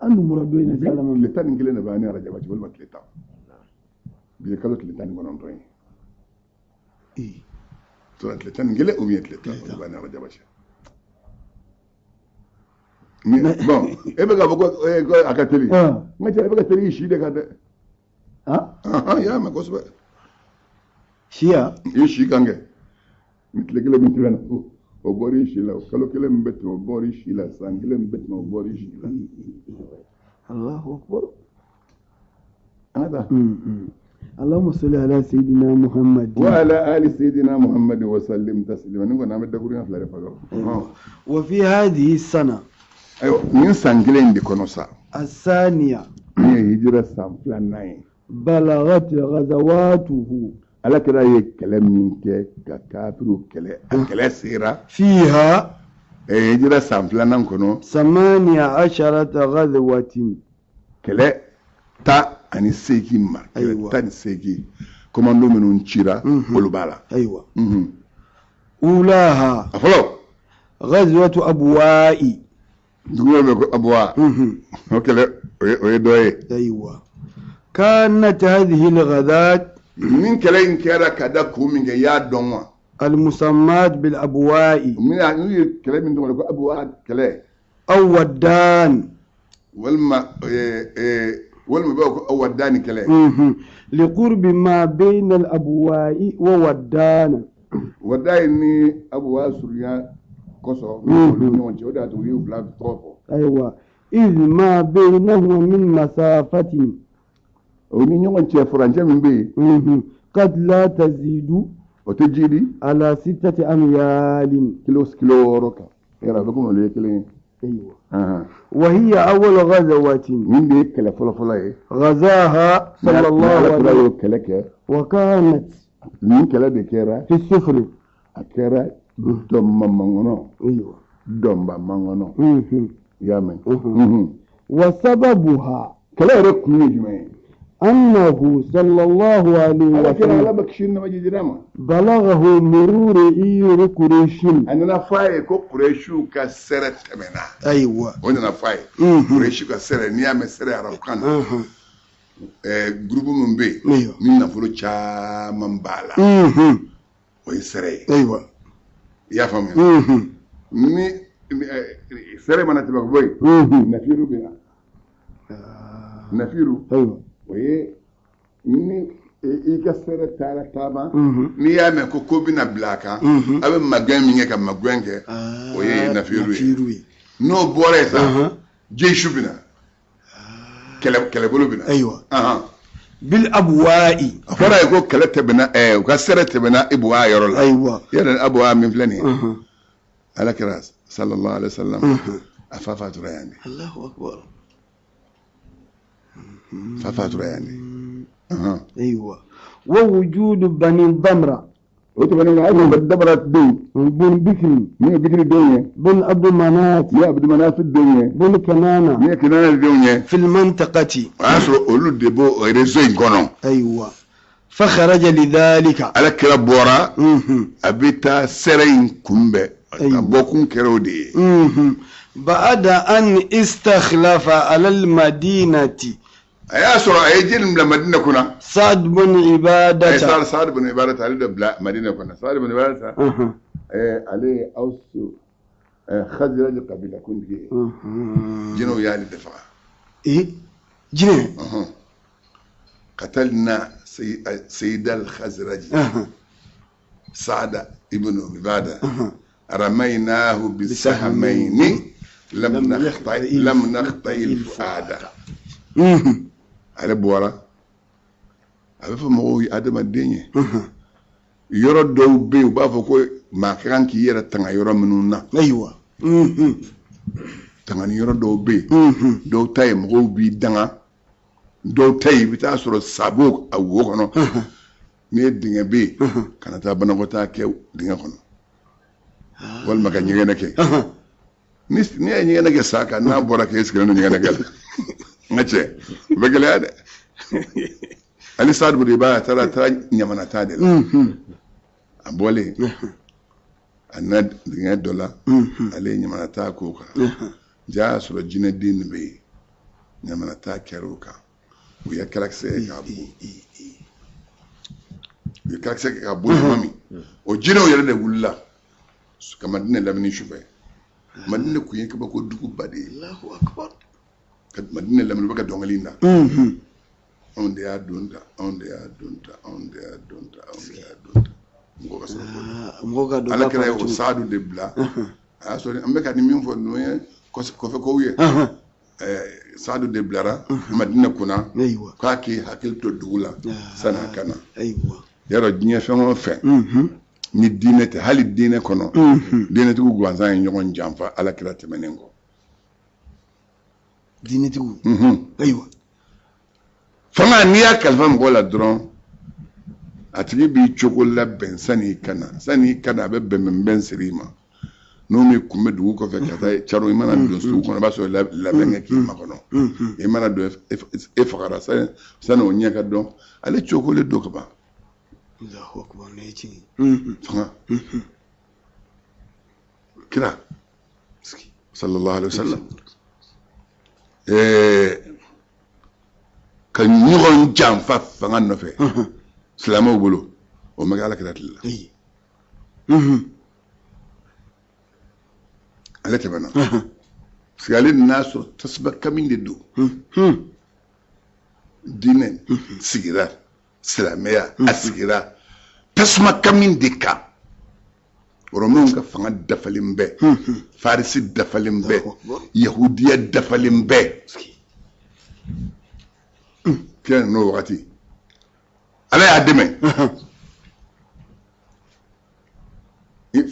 An dun bɔra don in na sisan ma. Tile 11 de b'an ni arajaba cɛ walima tile 10 bi ye kalo tile 19 ye. Ee. Sɔrɔ tile 11 ou bien tile 10 o de b'an ni arajaba cɛ. Bon e bɛ k'a fɔ ko a ka teli. N ka cɛ e bɛ ka teli i si de kan dɛ. Ah? I y'a mɛn kosɛbɛ. Siya. I si kan kɛ. Ni tile kelen min tɛmɛna o bɔra i si la kalo kelen min bɛ tɛmɛ o bɔra i si la san kelen min bɛ tɛmɛ o bɔra i si la. Allahu akbar. An ka taa. اللهم صل على سيدنا محمد وعلى آل سيدنا محمد وسلم تسليما ni kɔni an bɛ dakuruɲɛ fila de fɔ dɔrɔn. وفي هذه السنة Ayiwa nin san kelen in de kɔnɔ sa. الثانية Min ye hijira san filanan ye. بلغت غزواته Ala kira ye kɛlɛ min kɛ ka kafiriw kɛlɛ a kɛlɛ sera. فيها Hijira san filanan kɔnɔ. 18 غزوة Kɛlɛ 18 ma. Kɛlɛ Ayiwa. 18 komando minnu cira olu b'a la. أيوة أولاها A fɔlɔ. غزوة أبواء Dugu dɔ bɛ yen ko Abuwa. O kɛlɛ o ye dɔ ye. أيوة كانت هذه الغزاة Nin kɛlɛ in kɛra ka da kun min kɛ i y'a dɔn wa. المسماة بالأبواء Min y'a n'u ye kɛlɛ min tɔgɔ da ko Abuwa kɛlɛ. أو ودان Walima walima u b'a fɔ ko Awadani kɛlɛ. لقرب ما بين الأبواء وودان Wada in ni Abuwa surunya kosɔn. Olu ni ɲɔgɔn cɛ o de y'a to u y'u fila tɔgɔ fɔ. أيوة إذ ما بينهما من مسافة O ni ɲɔgɔn cɛ furancɛ min bɛ yen. قد لا تزيد O tɛ jiidi. على 6 أميال Kilo 6 kan. Yala a bɛ komi olu ye kelen ye. أيوة وهي أول غزوة Min de ye kɛlɛ fɔlɔ-fɔlɔ ye. غزاها صلى الله Ala kira عليه y'o kɛlɛ kɛ. وكانت Nin kɛlɛ de kɛra. في السفر A kɛra dɔnba mankɔnɔ. أيوة Dɔnba mankɔnɔ. I y'a mɛn. وسببها Kɛlɛ yɛrɛ kun ye jumɛn ye? أنه صلى الله عليه Ala kira Ala وسلم bɛ kisi ni nɛɛma jira ma. بلغه مرور عير قريش A nana fɔ a ye ko Kuresiw ka sɛrɛ tɛmɛna. أيوة O nana fɔ a ye. Kuresiw ka sɛrɛ n'i y'a mɛn sɛrɛ arabukan na. Gurupu min bɛ yen. Ayiwa. Ni nafolo caman b'a la. O ye sɛrɛ ye. أيوة I y'a faamuya. Ni sɛrɛ mana tɛmɛ ka bɔ yen. Nafiru bɛ na. Nafiru. أيوة O ye ni i ka sɛrɛ taara taama. N'i y'a mɛn ko ko bɛna bila a kan. A bɛ magɛn min kɛ ka magɛn kɛ. O ye nafiru ye. N'o bɔra yen sa. Jeysu bɛ na. Kɛlɛbolo bɛ na. أيوة بالأبواء A fɔra ye ko kɛlɛ tɛmɛna u ka sɛrɛ tɛmɛna Abuwa yɔrɔ la. أيوة Yɛrɛ Abuwa min filɛ nin ye. Ala kira sallallahu alaihi wa sallam a fa fatura yan de. الله أكبر Fa fatura yan de. أيوة ووجود بني ضمرة O tɛmɛnen kɔ hali bɛ dabara denw. بن بكر Min ye Bikiri denw ye. بن عبد مناف Min ye Abdu Manaf denw ye. بن كنانة Min ye Kinana denw ye. في المنطقة O y'a sɔrɔ olu de b'o réseau in kɔnɔ. أيوة فخرج لذلك Ala kira bɔra a bɛ taa sɛrɛ in kunbɛn. A Ayiwa. bɔkun kɛra o de ye. Ba'ada an istakhlafa alal madinati. A y'a sɔrɔ a ye jeli bila Madina kunna. Saad bin Ibadata. Saad bin Ibadata ale de bila Madina kunna. Saad bin Ibadata. Ale ye Awsu Khazraj kabila kuntigi ye. Jinɛw y'ale de faga. Ee jinɛ. Qatalna Sayyid al-Khazraj. Saada ibn Ibada. Ramaynahu bisahmayni lam nakhtai al-fuada. Ale bɔra a bɛ fɔ mɔgɔw ye adamaden ye yɔrɔ dɔw bɛ yen u b'a fɔ ko maa ka kan k'i yɛrɛ tanga yɔrɔ minnu na. Ayiwa. Tangani yɔrɔ dɔw bɛ yen. Dɔw ta ye mɔgɔw b'i danga, dɔw ta ye i bɛ taa sɔrɔ sabo a wo kɔnɔ. N'i ye dingɛ bɛ yen kana taa banakɔtaa kɛ dingɛ kɔnɔ walima ka ɲɛgɛnɛ kɛ. Ni ye ɲɛgɛnɛ kɛ sa kan n'a bɔra k'e sigilen don ɲɛgɛnɛ kɛ la n ka cɛ o bɛ gɛlɛya dɛ. Ale Saad bun Ibada a taara ɲamana taa de la. A bɔlen a nana dingɛ dɔ la, ale ye ɲamana taa k'o kan. Ja y'a sɔrɔ jinɛden de bɛ yen, ɲamana taa kɛra o kan. U ye kalakisɛ kɛ k'a bon. U ye kalakisɛ kɛ k'a bon tuma min, o jinɛw yɛrɛ de wulila ka Madinɛ lamini sufɛ. Madinɛ kun ye kabako duguba de ye. Allahu akbar. Ka Madinɛ lamini, u bɛ ka dɔnkili in da. Anw de y'a don ta, anw de y'a don ta, anw de y'a don ta, anw de y'a don ta. Mɔgɔ ka sɔrɔ k'o dɔn. Mɔgɔ ka dɔn. Ala kɛra ye o Saadu de bila. A y'a sɔrɔ an bɛ ka nin min fɔ ninnu ye kɔfɛ kow ye. Saadu de bilara Madinɛ kunna k'a k'i hakili to dugu la sanni a ka na. Yarɔ diɲɛ fɛn o fɛn ni diinɛ tɛ, hali diinɛ kɔnɔ diinɛtigiw gansan ye ɲɔgɔn janfa Ala kira tɛmɛnen kɔ. Diinɛtigiw. Ayiwa. Fanga n'i y'a kalifa mɔgɔ la dɔrɔn a tigi b'i cogo labɛn sanni i ka na, sanni i ka na a bɛ bɛnbɛnbɛn siri i ma. N'o min kun bɛ dugu kɔfɛ ka taa caro, i mana don sugu kɔnɔ i b'a sɔrɔ labɛn kɛ k'i makɔnɔ. I mana don e fagara sanni o ɲɛ ka dɔn, ale cogolen don ka ban. Allahu akbar, ne ye tiɲɛ ye. Fanga kira sallallahu alaihi wasallam ka ɲɔgɔn janfa fanga nɔfɛ silamɛw bolo, o ma kɛ Ala kira tile la. Ale tɛmɛna parce que ale n'a sɔrɔ tasuma kami de don. Diinɛ sigira, silamɛya a sigira tasuma kami de kan. Romainw ka fanga dafalen bɛ, Farisi dafalen bɛ, Yahudiya dafalen bɛ. Kira n'o wagati Ala y'a dɛmɛ.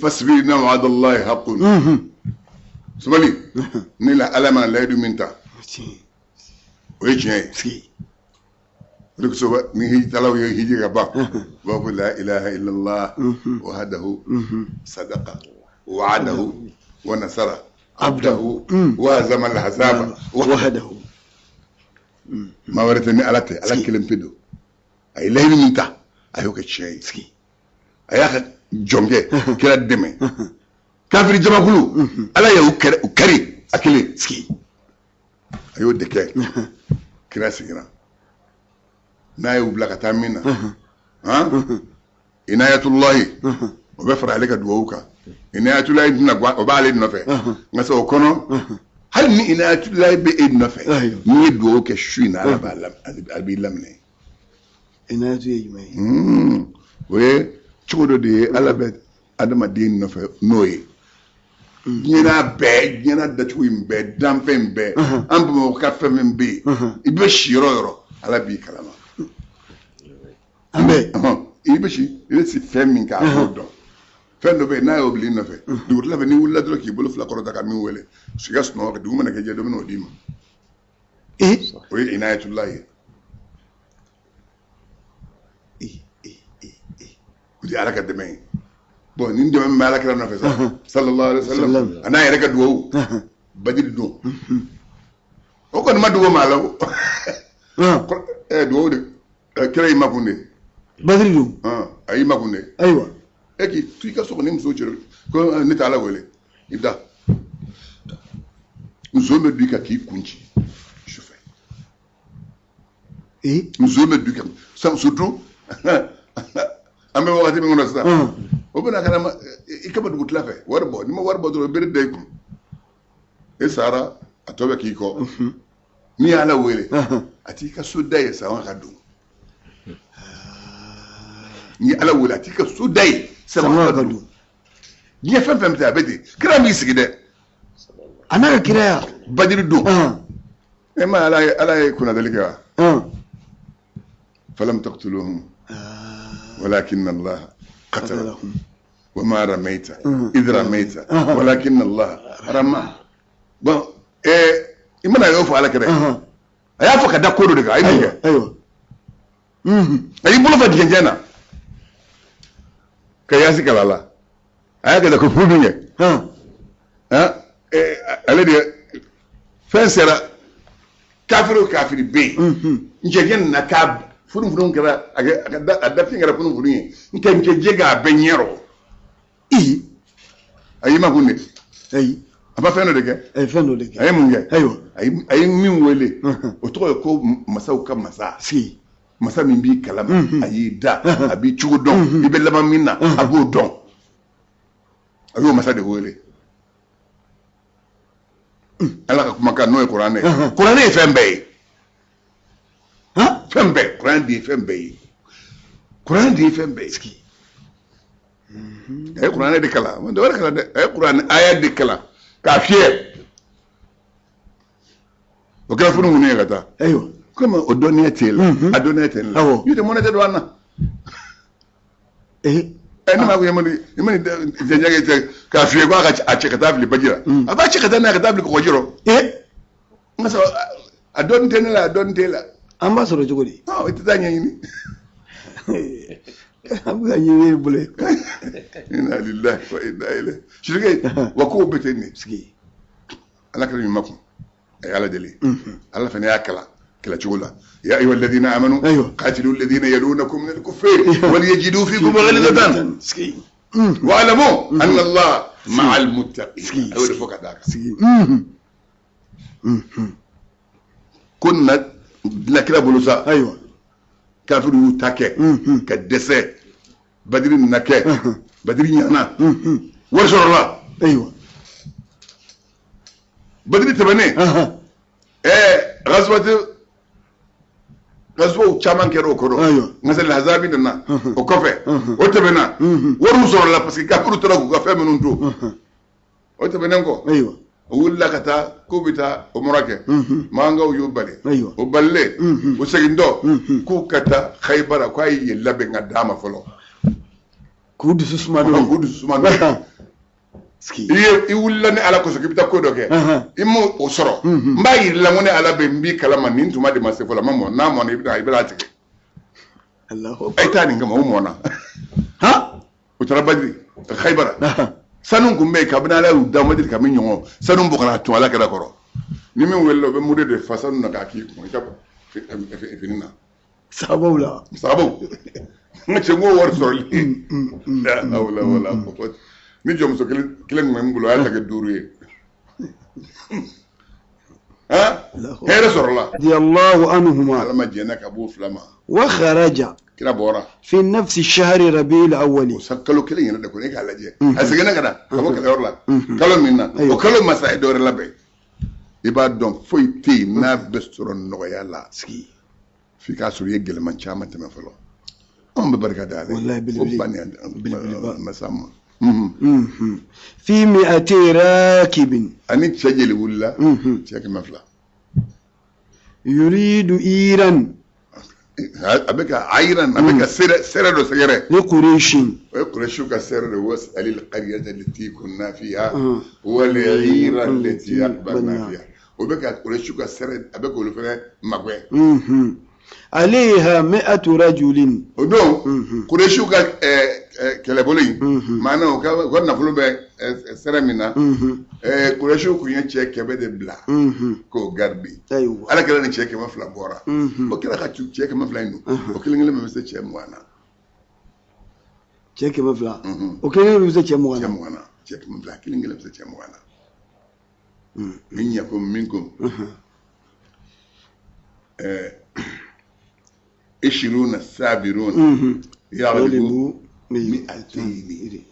Fasbir inna wa'dallahi haqqun. Sabali ni la Ala mana layidu min ta o ye tiɲɛ ye. O de kosɔn ni hijitalaw ye hiji ka ban, u b'a fɔ la ilaha illallah wahdahu sadaqa wa'adahu wa nasara abdahu wa hazama al-ahzaba wahdahu. Maa wɛrɛ tɛ ni Ala tɛ, Ala kelen pe don. A ye layidu min ta a y'o kɛ tiɲɛ ye. A y'a ka jɔnkɛ kira dɛmɛ. Kafiri jamakulu Ala y'u kari a kelen. A y'o de kɛ. Kira sigira n'a y'u bila ka taa min na, inayatullahi o bɛ fara ale ka dugawu kan. Inayatullahi tɛna bɔ, o b'ale nɔfɛ. Nka sa o kɔnɔ, hali ni inayatullahi bɛ e nɔfɛ, n'i ye dugawu kɛ su in na, Ala b'a a b'i laminɛ. Inayatu ye jumɛn ye? O ye cogo dɔ de ye Ala bɛ adamaden nɔfɛ n'o ye. Diɲɛ n'a bɛɛ, diɲɛ n'a dacogo in bɛɛ, danfɛn in bɛɛ, an Bamakɔ ka fɛn fɛn bɛ yen, i bɛ si yɔrɔ o yɔrɔ, Ala b'i kalama. An bɛɛ. I bɛ si, i bɛ si fɛn min kan, a b'o dɔn. Fɛn dɔ bɛ yen n'a y'o bila i nɔfɛ, dugutila fɛ n'i wulila dɔrɔn k'i bolo fila kɔrɔta ka min wele, i ka sunɔgɔ kɛ, dugu mana kɛ jɛ, dɔ bɛ n'o d'i ma. O ye inayatulahi ye. O de ye Ala ka dɛmɛ ye. Bon, nin dɛmɛ min bɛ Ala kira nɔfɛ sa, sallallahu alaihi wa sallam, a n'a yɛrɛ ka dugawu, Badiri don. O kɔni ma dogo maa la o. Dugawu de, kira y'i makun de. Badiri don. A y'i makun de. Ayiwa. E k'i to i ka so kɔnɔ ni muso cɛ ko ne tɛ Ala wele, i da. Nson bɛ don i kan k'i kun ci sufɛ. Ee. Nson bɛ don i kan, surtout an bɛ wagati min kɔnɔ sisan, o bɛna ka na i kama dugutila fɛ wari bɔ. N'i ma wari bɔ dɔrɔn, bere da i kun, e sara, a tɔ bɛ k'i kɔ. N'i y'Ala wele, a t'i ka so da ye sama ka don. N'i ye Ala wele, a t'i ka so da ye sama ka don. Diɲɛ fɛn fɛn bɛ ten, a bɛ ten. Kira m'i sigi dɛ. A n'a ka kiraya. Badiri don, e ma Ala ye kunnadali kɛ wa? Falam taqtuluhum walakin Allah qatalahum wa ma ramaita idh ramaita walakin Allah rama. Bon, i mana y'o fɔ Ala kɛrɛ, a y'a fɔ ka da ko dɔ de kan. A ye min kɛ, a y'i bolo fa dingɛ na ka yasi kala la, a y'a kɛ da ko fu min kɛ, ale de fɛn sera. Kafiri o kafiri bɛ yen, njɛjɛ nana k'a funufunu kɛra a dafin kɛra funufunu ye, nka njɛjɛ k'a bɛɛ ɲɛ rɔ. A y'i makun de. Ayi. A ma fɛn dɔ de kɛ. A ye fɛn dɔ de kɛ. A ye mun kɛ? Ayiwa. A ye min wele, o tɔgɔ ye ko masaw ka masa. Sigi. Masa min b'i kalama, a y'i da, a b'i cogo dɔn, i bɛ laban min na, a b'o dɔn. A y'o masa de wele. Ala ka kumakan, n'o ye Kuranɛ ye. Kuranɛ ye fɛn bɛɛ ye, fɛn bɛɛ. Kuranɛ de ye fɛn bɛɛ ye. Kuranɛ de ye fɛn bɛɛ ye. A ye Kuranɛ de kalan, a ma dɔwɛrɛ kalan dɛ. A ye Kuranɛ aya de kalan k'a fiyɛ, o kɛra funufunu ye ka taa. Ayiwa. Komi o dɔnniya t'e la, a dɔnniya tɛ ne la. N'o tɛ, mɔnɛ tɛ don an na. Ee. Ɛ, ne m'a ko i ma nin jɛnjɛ kɛ k'a fiyɛ ko a ka a cɛ ka taa fili baji la, a b'a cɛ ka taa n'a ye ka taa fili kɔgɔji rɔ. Ee. N ka sɔrɔ a dɔnni tɛ ne la, a dɔnni t'e la. An b'a sɔrɔ cogo di? I tɛ taa ɲɛɲini. An bɛ ka ɲini e bolo ye. Inna lillahi wa inna ilayhi. Sirike wa, kow bɛ ten de. Sigi. Ala kɛra ɲuman kun, a ye Ala deli, Ala fana y'a kalan kɛlɛcogo la. Ya ayyuha alladhina amanu qatilu alladhina yalunakum min al-kuffari wal yajidu fikum ghilzatan Sigi. wa'lamu anna Allah ma'al muttaqin. A y'o de fɔ ka d'a kan. Sigi. Ko na na kira bolo sa. Kafiriw y'u ta kɛ ka dɛsɛ. Badiri nana kɛ, Badiri ɲana, wari sɔrɔla. Badiri tɛmɛnen, gazwati gazwaw caman kɛra o kɔnɔ. Masali hazabi nana o kɔfɛ, o tɛmɛna, wariw sɔrɔla, parce que kafiriw taara k'u ka fɛn minnu to. O tɛmɛnen kɔ, o wulila ka taa k'u bɛ taa o mɔra kɛ, makankaw y'o bali. O balilen, o segintɔ k'u ka taa Hayibara, k'a ye yen labɛn ka d'a ma fɔlɔ. K'u dusu suma n'o ye. K'u dusu suma n'o ye. Sigi. I ye i wulila ni Ala kosɔn k'i bɛ taa ko dɔ kɛ, i m'o o sɔrɔ, n b'a yir'i la ko ne Ala bɛ n b'i kalama. Nin tuma de ma se fɔlɔ, a ma mɔ. N'a mɔna, i bɛna a tigɛ. Allahu. A ye taa nin kama, o mɔna. O taara Badiri, Hayibara, sanu kun bɛ yen kabini Ala y'u da, ma deli ka min ɲɔgɔn sanu bɔ ka na tun Ala kɛra kɔrɔ. Ni min wulila, o bɛ mude de fa sanu na k'a k'i kun i ka fini na. Sababu la. Sababu n ka cɛ, n k'o wari sɔrɔli la hawla wala quwwata. Ni jɔnmuso kelen kelen tun bɛ n bolo, a y'a ta kɛ duuru ye. Han, hɛrɛ sɔrɔla. Radiyallahu anhuma. Ala ma jɛnna ka b'o fila ma. Wa kharaja. Kira bɔra. Fi nafsi shahri rabi'il awwali. O sa kalo kelen yɛrɛ de kɔnɔ, e k'a lajɛ, a seginna ka na ka bɔ kɛlɛyɔrɔ la kalo min na, o kalo masa ye dɔ wɛrɛ labɛn. I b'a dɔn foyi tɛ yen n'a bɛ sɔrɔ nɔgɔya la. Sigi. F'i k'a sɔrɔ i ye gɛlɛman caman tɛmɛ fɔlɔ. Anw bɛ barika da ale. Wallahi, belebele. O ba ni Belebeleba. masa ma. Fi mi'ati rakibin. Ani cɛ jeli wulila? Cɛ 200. Yuridu iran. A bɛ ka ayiran, a bɛ ka sɛrɛ dɔ sɛgɛrɛ. Li quraishin. O ye Kuresiw ka sɛrɛ de. Was'alil qaryata allati kunna fiha wal 'ira allati aqbalna fiha. O bɛ ka Kuresiw ka sɛrɛ, a bɛ k'olu fana magɛn. Alayha mi'atu rajulin. O don, Kuresiw ka kɛlɛbolo in, maana u ka nafolo bɛ sɛrɛ min na, Kuresiw kun ye cɛ 100 de bila k'o garidi. Ala kɛra ni cɛ 200 bɔra. O kɛra ka cɛ 200 in don, o kelen kelen bɛɛ bɛ se cɛ 20 na. Cɛ 200, o kelen kelen bɛ se cɛ 20 Cɛ na. 20 na. Cɛ 200 kelen kelen bɛ se cɛ 20 na. In yakun minkum ishiruna sabiruna yaghlibu mi'ataini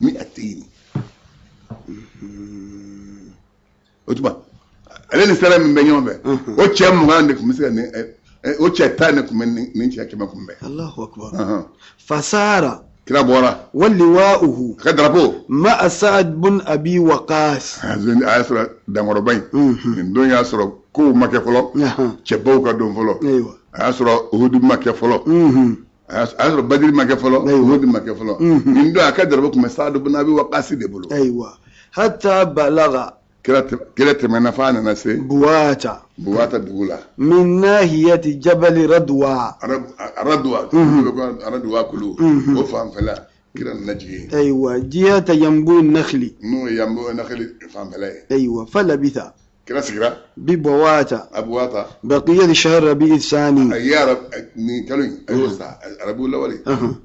mi'ataini. O tuma ale ni sɛrɛ min bɛ ɲɔgɔn fɛ, o cɛ 20 de tun bɛ se ka nin, o cɛ 10 de tun bɛ nin cɛ 100 kunbɛn. Allahu akbar. Fasara. Kira bɔra. Waliwa'uhu. A ka drapeau. Ma'a Sa'ad bun Abi Waqas. A y'a sɔrɔ dankɔrɔba in. Nin don y'a sɔrɔ kow ma kɛ fɔlɔ. Cɛbaw ka don fɔlɔ. A y'a sɔrɔ Uhud ma kɛ fɔlɔ. A y'a sɔrɔ Badiri ma kɛ fɔlɔ. Uhud ma kɛ fɔlɔ. Nin don a ka drapeau tun bɛ Sa'ad bun Abi Waqas de bolo. Ayiwa. Hatta balaga. Kira tɛmɛna f'a nana se. Buwata. Buwata dugu la. Min nahiyati jabali Radwa. Radwa. Radwa kulu. O fanfɛla kira nana jigin. Ayiwa jihata yanbu nakhli. N'o ye yanbu nakhli fanfɛla ye. Ayiwa falabitha. Kira sigira. Bi Buwata. A Buwata. Baqiya shahr Rabi'i thani. A ye nin kalo in a y'o sa Rabi'u lawali.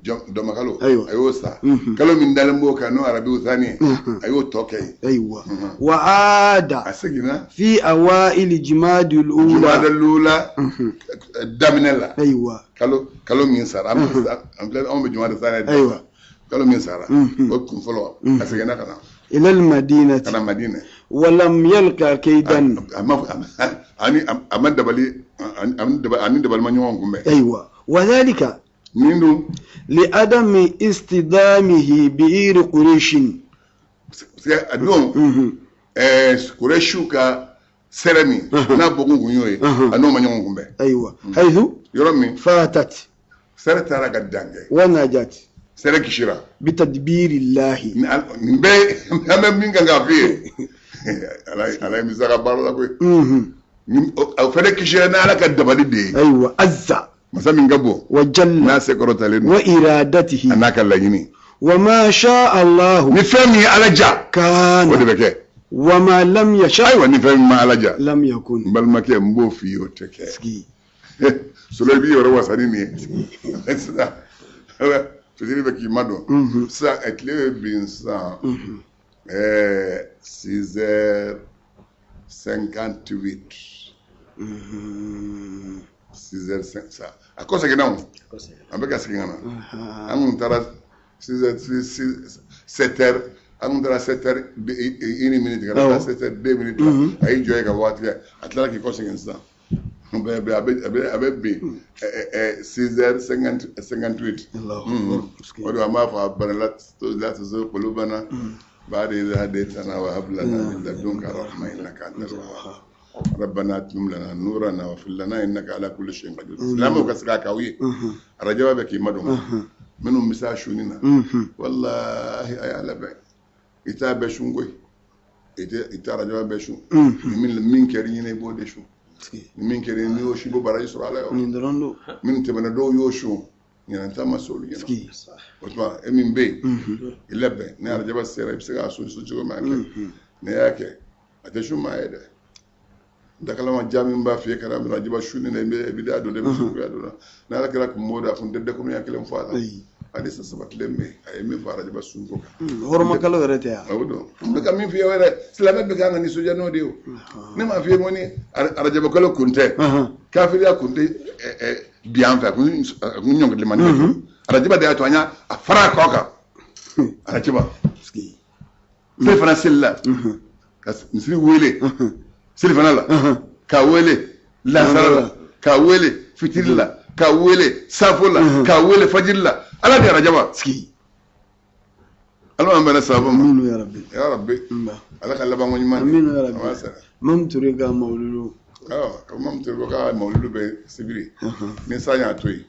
Dɔma kalo. A y'o sa. Kalo min dalen b'o kan n'o Rabi'u thani ye. A y'o tɔ kɛ yen. Ayiwa. Wa aada. A seginna. Fi awaili jimadil ula. Jimadil ula daminɛ la. Ayiwa. Kalo min sara. An filɛ anw bɛ jumadi thani. Ayiwa. Kalo min sara. O kun fɔlɔ a seginna ka na. إلى المدينة. كان مدينة. ولم يلقى كيدا. أما دبلي أني دبل ما نيوان. أيوة. وذلك نيندو لعدم استدامه بئر قريش. أدوم قريش كا سرمي نابغون كنيوي أنو ما نيوان كم. أيوة. حيث يرمي فاتت. سرت على قدانك. ونجت. sɛrɛ kisira. Bitadbiri llahi. Nin bɛɛ an bɛ min kan k'a f'i ye ala ye misa ka baara la koyi. O fɛnɛ kisira n'ala ka dabali de ye. Ayiwa azza. Masa min ka bon. Wa jalla. N'a se kɔrɔtalen don. Wa iradatihi. A n'a ka laɲini. Wa ma sha Allahu. Ni fɛn min ye ala ja. Kaana. O de bɛ kɛ. Wa ma lam yasha. Ayiwa ni fɛn min ma ala ja. Lam yakun. N balimakɛ n b'o f'i ye o tɛ kɛ. Sigi. Solo i b'i yɛrɛ wasa ni nin ye. Sisan. Fitiri bɛ k'i ma dɔn. Sisan tile bɛ bin sisan 6h58. 6h5 a kɔ seginna o. An bɛ ka segin ka na. An kun taara 6h 7h an kun taara 7h01 ka taa 7h02 la. A y'i jɔ yen ka waati kɛ a tilala k'i kɔ segin sisan. A bɛ bin 6h58. O de an b'a fɔ a bana la tuzigh qulubana ba'da idh hadaytana wa hab lana min ladunka rahma innaka antal wahhab. Rabbana atmim lana nurana waghfir lana innaka ala kulli shay'in qadir. Silamɛw ka segin a kan aw ye. Arajaba bɛ k'i madɔn. Minnu bɛ se a sunni na. Walahi a y'a labɛn. I t'a bɛɛ sun koyi. I tɛ arajaba bɛɛ sun. Ni min kɛr'i ɲɛna i b'o de sun. Ni min kɛra n'i y'o sun i b'o baraji sɔrɔ ala yɔrɔ. Nin dɔrɔn don. Minnu tɛmɛna dɔw y'o sun ɲinan ta ma se olu ɲɛna. O tuma e min bɛ yen i labɛn ni arajaba sera i bɛ se k'a sun cogo min a kɛ. N'i y'a kɛ a tɛ sun maa ye dɛ. Dakalama ja min b'a f'i ye ka na arajaba sunni na i bɛ da don dɛ i bɛ suguya don la. N'ala kɛra kun b'o da a kun tɛ dakuruɲɛ kelen fɔ a la. Hadisa sabatilen bɛ yen a ye min fɔ arajaba sunko kan. Hɔrɔma kalo yɛrɛ tɛ yan. O don n bɛ ka min f'i ye o yɛrɛ silamɛ bɛ kan ka nisɔndiya n'o de ye o. Ne m'a f'i ye ko ni arajaba kalo kun tɛ. Kafiriya kun tɛ bi an fɛ a kun ɲɔngirili man di. Arajaba de y'a to an y'a a fara a kɔ kan. Arajaba. Selifana seli la. Ka misiri wele. Selifana la. K'a wele lansara la. K'a wele fitiri la. K'a wele safo la. K'a wele fajiri la. Ala de arajaba. Sigi. Ala m'an bɛnna sababu ma. Aminu ya Rabbi. Ya Rabbi. Ala ka labanko ɲuman di. Aminu ya Rabbi. Mamu Ture ka mawuludu. Awɔ, Mamu Ture ko k'a mawuludu bɛ sibiri. Ni san y'a to yen.